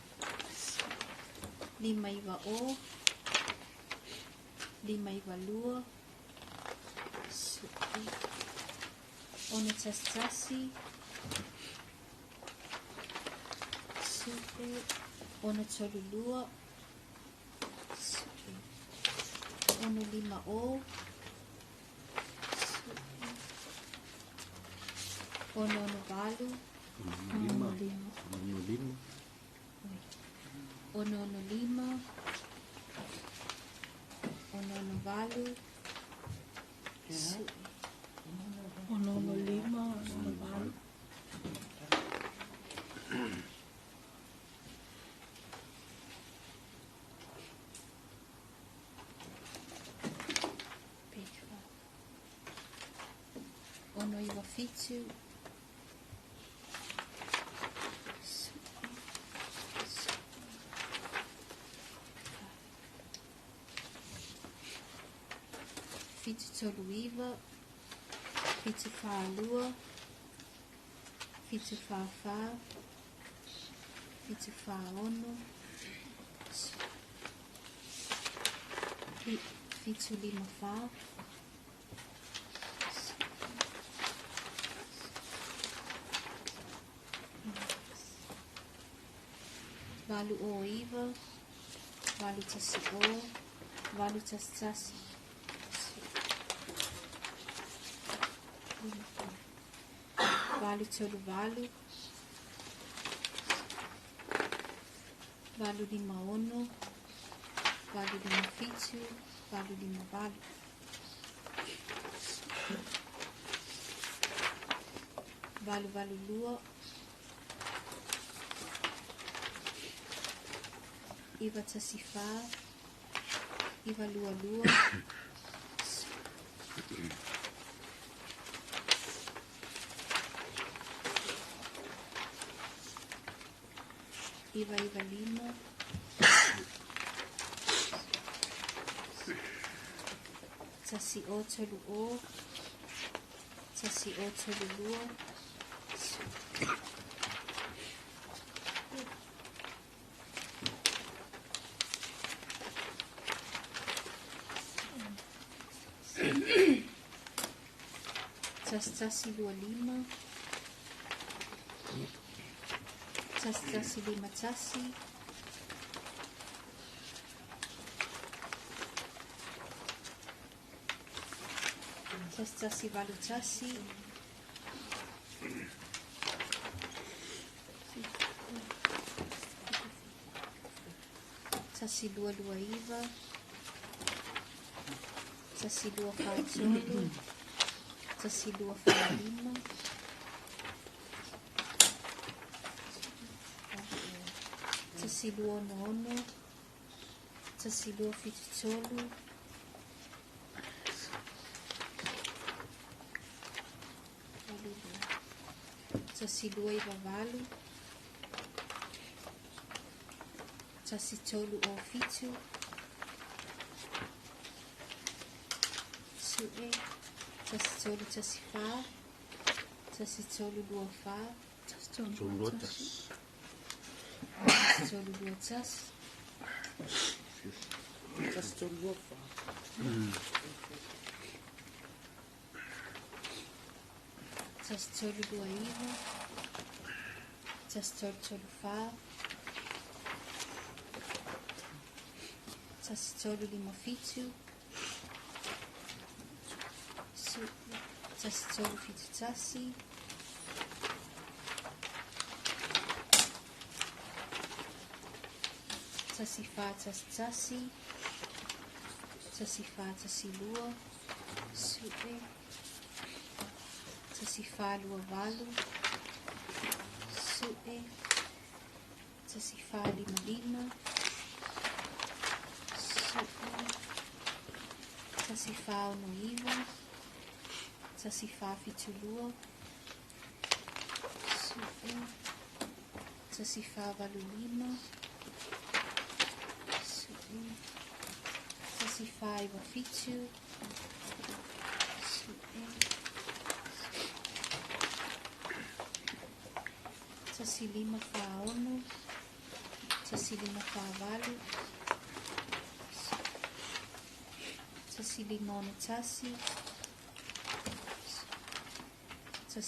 50, 52, 61, 7, 62, 65, 68, 65, 68, 65, 68. 97, 79, 72, 74, 76, 74, 89, 80, 81, 88, 86, 87, 88, 82, 94, 92, 95, 10, 10, 12, 11, 11, 51, 81, 129, 123, 125, 126, 127, 128, 137, 134, 1 3 2 4. 3 2 1. 3 2 1. 1 3 2 4. 1 3 2 9. 1 3 3 4. 1 3 5 7. 1 3 7 1. 1 4 1 1. 1 4 1 2. 7. 1 4 2 8. 7. 1 4 5 5. 7. 1 4 6 9. 1 4 7 2. 7.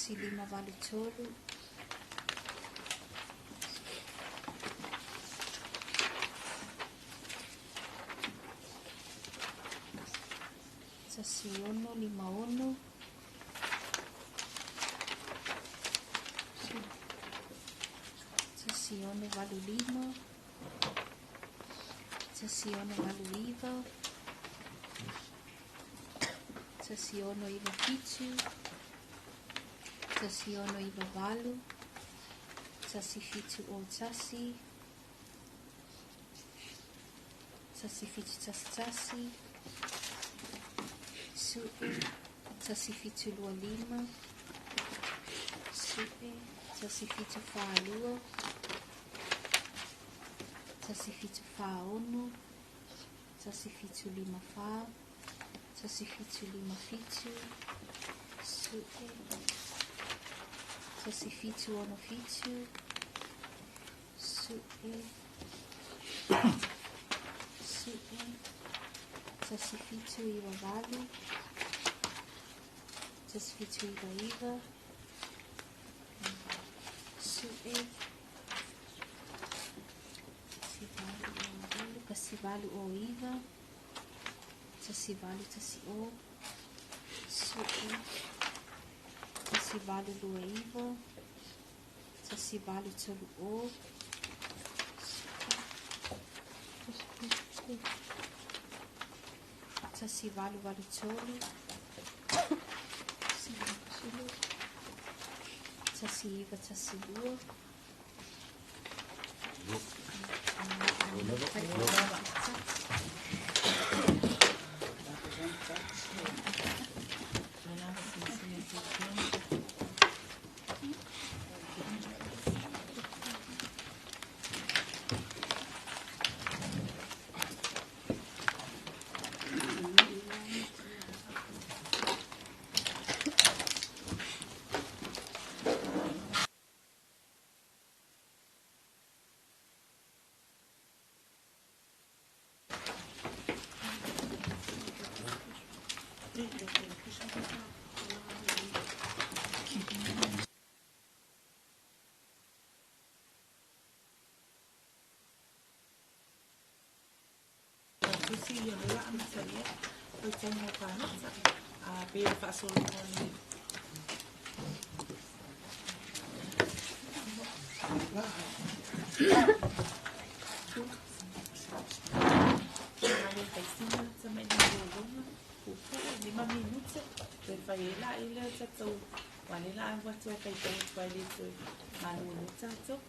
1 4 8 5. 7. 1 4 9 7. 7. 1 5 4 6. 1 5 4 8. 1 5 6 1. 1 5 8 3. 1 6 5 6. 1 6 8 5. 1 6 8 9. 1 6 9 7. 1 6 9 8. 1 7 1. 1 7 1 1. 7. 1 7 2 5. 7. 1 7 4 2. 1 7 4 6. 1 7 5 4. 1 7 5 7. 1 7 6 7. 7. 1 7 9 8. 1 7 9 9. 7. 1 8 1 8 1 8 1 7. 1 8 2 9. 1 8 3 1 8 8 3. 1 9 1 2.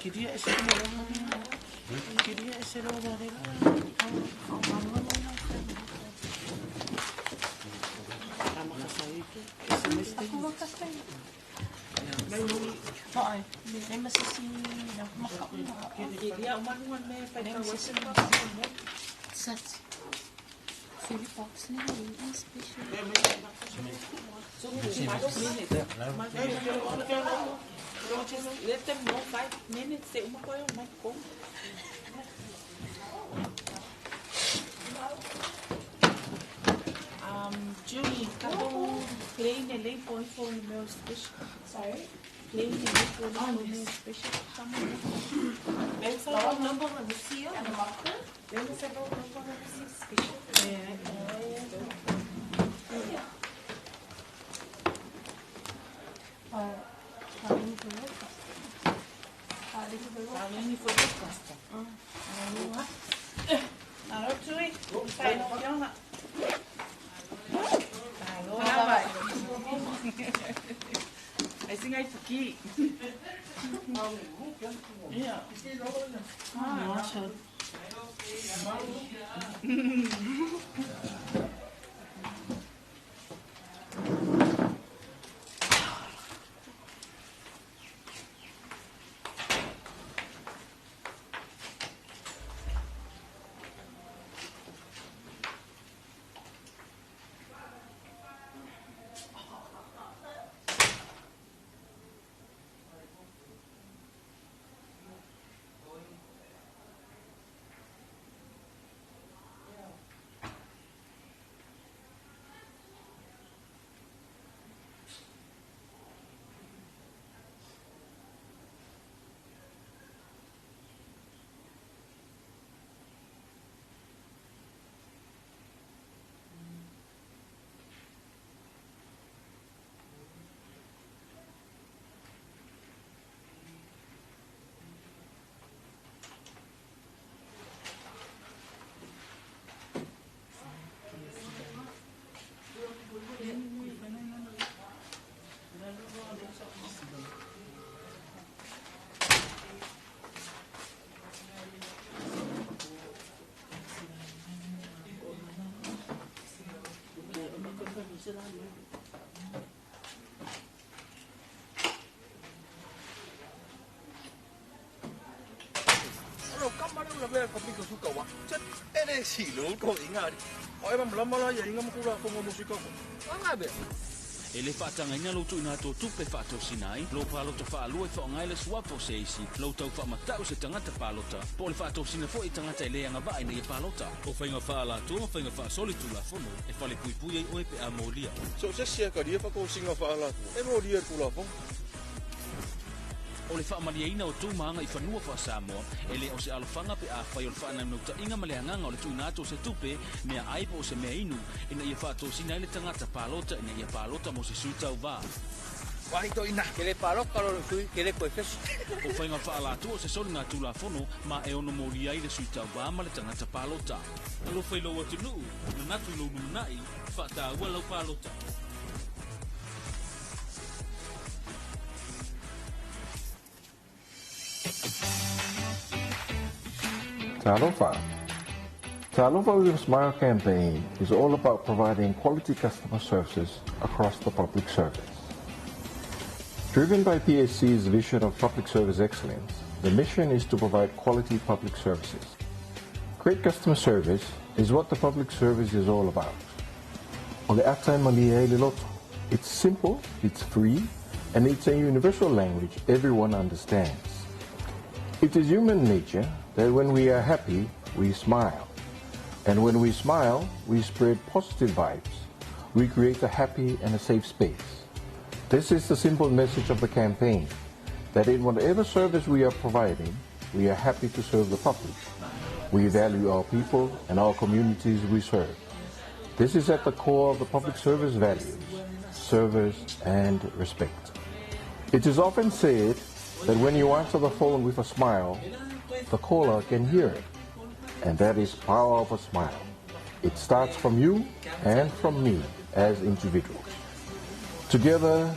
Queria ese Queria ese Dass jeg ikke sms Nei. Nei, ma se si na maka Such Philip Boxley is special. Let them know 5 minutes. Se uma coisa mais com. Julie, couple play in a late point for meu special. Sorry? Play in a late point for meu special. Lawa number na Lucia, na Marco. Special. Alo, Tui. Sai no fiona. Alo, vai. Ai singai fuki. Ja. Nossa. E le whaatanga lo tu ina tō tupe whaatosina ai, lo pālota whaalua e whaongai le suafa o se isi, lo tau whaamatau se tangata pālota, po le whaatosina fo i tangata e leanga vai nei e pālota. O whainga whaalatua ma whainga whaasoli tu la fono, e whale pui pui ai oe pe a mōlia. So se sia ka ria whakausinga whaalatua, e mōlia tu la fono. O le whaamaliaina o tū maanga i whanua wha Samoa, e le o se alofanga pe a whai o le whaanaunauta inga ma le hanganga o le tuinato o se tupe, mea aipo o se mea inu, ina ia whaatosina i le tangata pālota, ina ia pālota mo se sutau vā. Wahi to ina, ke le pāloka lo sui, ke le koe fesi. O whainga whaalatua o se soli ngā tūla fono, ma e ono mōri ai le sutau vā ma le tangata pālota. Alo whai lau atu nuu, nanatu i lau numanai, whaatāua lau pālota. Talofa. Talofa with a Smile campaign is all about providing quality customer services across the public service. Driven by PSC's vision of public service excellence, the mission is to provide quality public services. Great customer service is what the public service is all about. O le ata e malia e le loto. It's simple, it's free, and it's a universal language everyone understands. It is human nature that when we are happy, we smile. And when we smile, we spread positive vibes. We create a happy and a safe space. This is the simple message of the campaign, that in whatever service we are providing, we are happy to serve the public. We value our people and our communities we serve. This is at the core of the public service values, service and respect. It is often said that when you answer the phone with a smile, the caller can hear it. And that is power of a smile. It starts from you and from me as individuals. Together,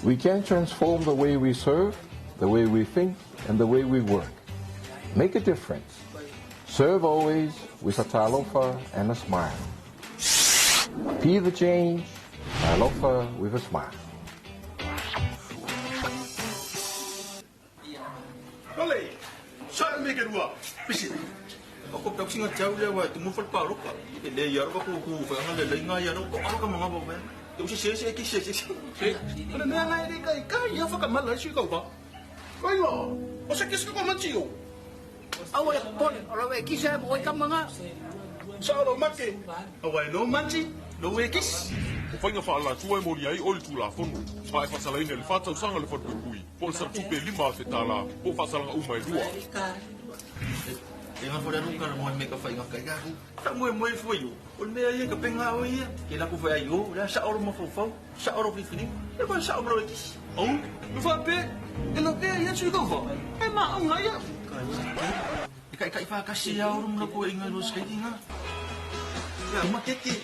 we can transform the way we serve, the way we think, and the way we work. Make a difference. Serve always with a talofa and a smile. Be the change. Talofa with a smile. Lale, sa me ke rua. Pisi. O ko tau singa tau le wa tu mo fal pa roka. E le ia roka ku ku fa nga le le nga ia roka aro ka manga bo me. Tu se se se ki se se. Se. Ole me nga le kai kai ia fa ka mala si ka ba. Kai lo. O se ki se ko manti o. Awa le pole, o le ki se mo ka manga. Sa ro make. Awa no manti, no e kis. O whainga whaalatua e mori ai o le tūlafono. Pa e whasalaina le whātausanga le whanpupui. Po le saratupe 5 afe tālā, po whasalanga uma e 2. E ngā whare runga na moe me ka whai ngā kai gahu. Ta moe moe fue yo. O le mea ia ka penga o ia. Ke la ku whai ai o, lea sa oro mawhauwhau, sa oro whiwhiri. E koe sa oro e kis. Au, me whape, e lo pea ia tui kau wha. E maa au ngā ia. E kai kai whakasi ia oro muna koe inga rua skaiti ngā. Ia, makeke.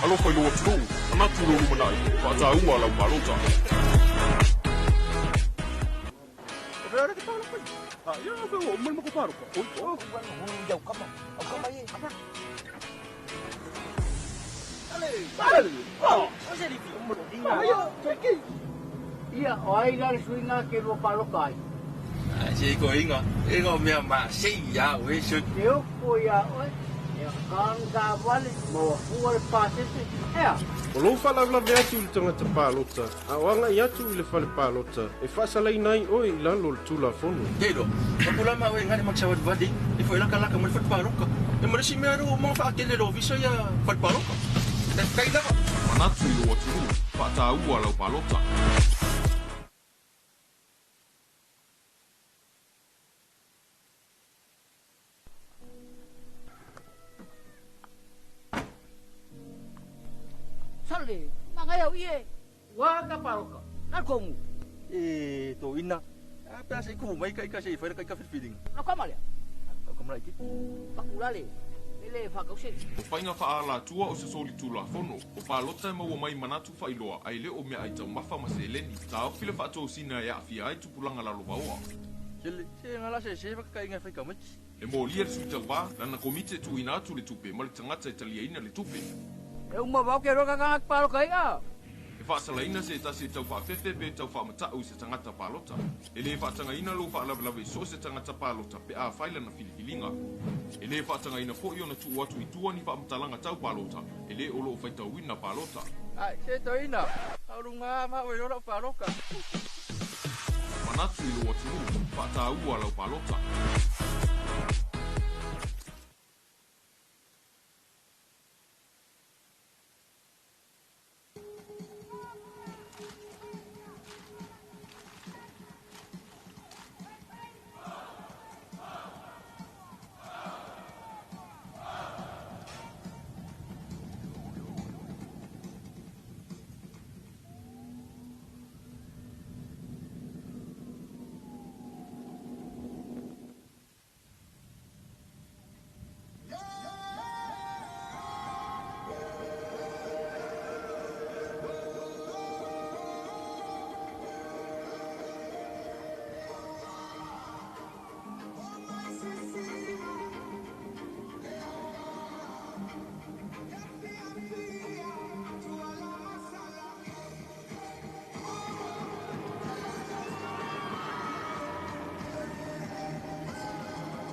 Alofa i lo atunuu, manatu lo lumanai, whaatāua lau palota. Ia, o ai la suinga ke ro paloka ai. Se ko inga, e ngo mea ma se ia we se. Te o ko ia oi. E kan ka wale mo fua le pasese. Ea. O lou faalavelave atu i le tagata palota, a o agai atu i le fale palota, e faasalaina ai oe i lalo o le Tulafono. Telo, kapulama oe ngale maksawad vadi, e foi laka laka mo le fale paloka. E mo le si mea ro mo whaakele lo visa ia fale paloka. E kai lava. Manatu i lo atunuu, faataua lau palota. Sale, manga iau ie. Wa ka paloka. Na kongu. E to ina. A pea se ku mai kai ka se fai kai ka feeling. Na kamalia. Ka kamala iki. Pakulale. Ele whakauseri. O whainga whaalatua o se soli tulafono, o palota e maua mai manatu whailoa, ai le o mea ai taumafa ma seleni, tā ofile whaatosina e aafia ai tupulanga lalo vaoa. Se se ngala se se whakakai ngai whai kamati. E mōlia le suitauā, lana komite tuina atu le tupe, ma le tangata e taliaina le tupe. E uma wau ke roka kanga paloka ia. E whaasalaina se tasi tau whaafefe pe tau whaamatau se tangata palota. E le whaatangaina lo whaalavelave so se tangata palota pe a whaila na filifilinga. E le whaatangaina po i ona tuu atu i tua ni whaamatalaga tau palota. E le o loo whaitauina palota. Ai, se toina. Aurunga ma oi ora paloka. Manatu i lo atunuu, whaataua lau palota.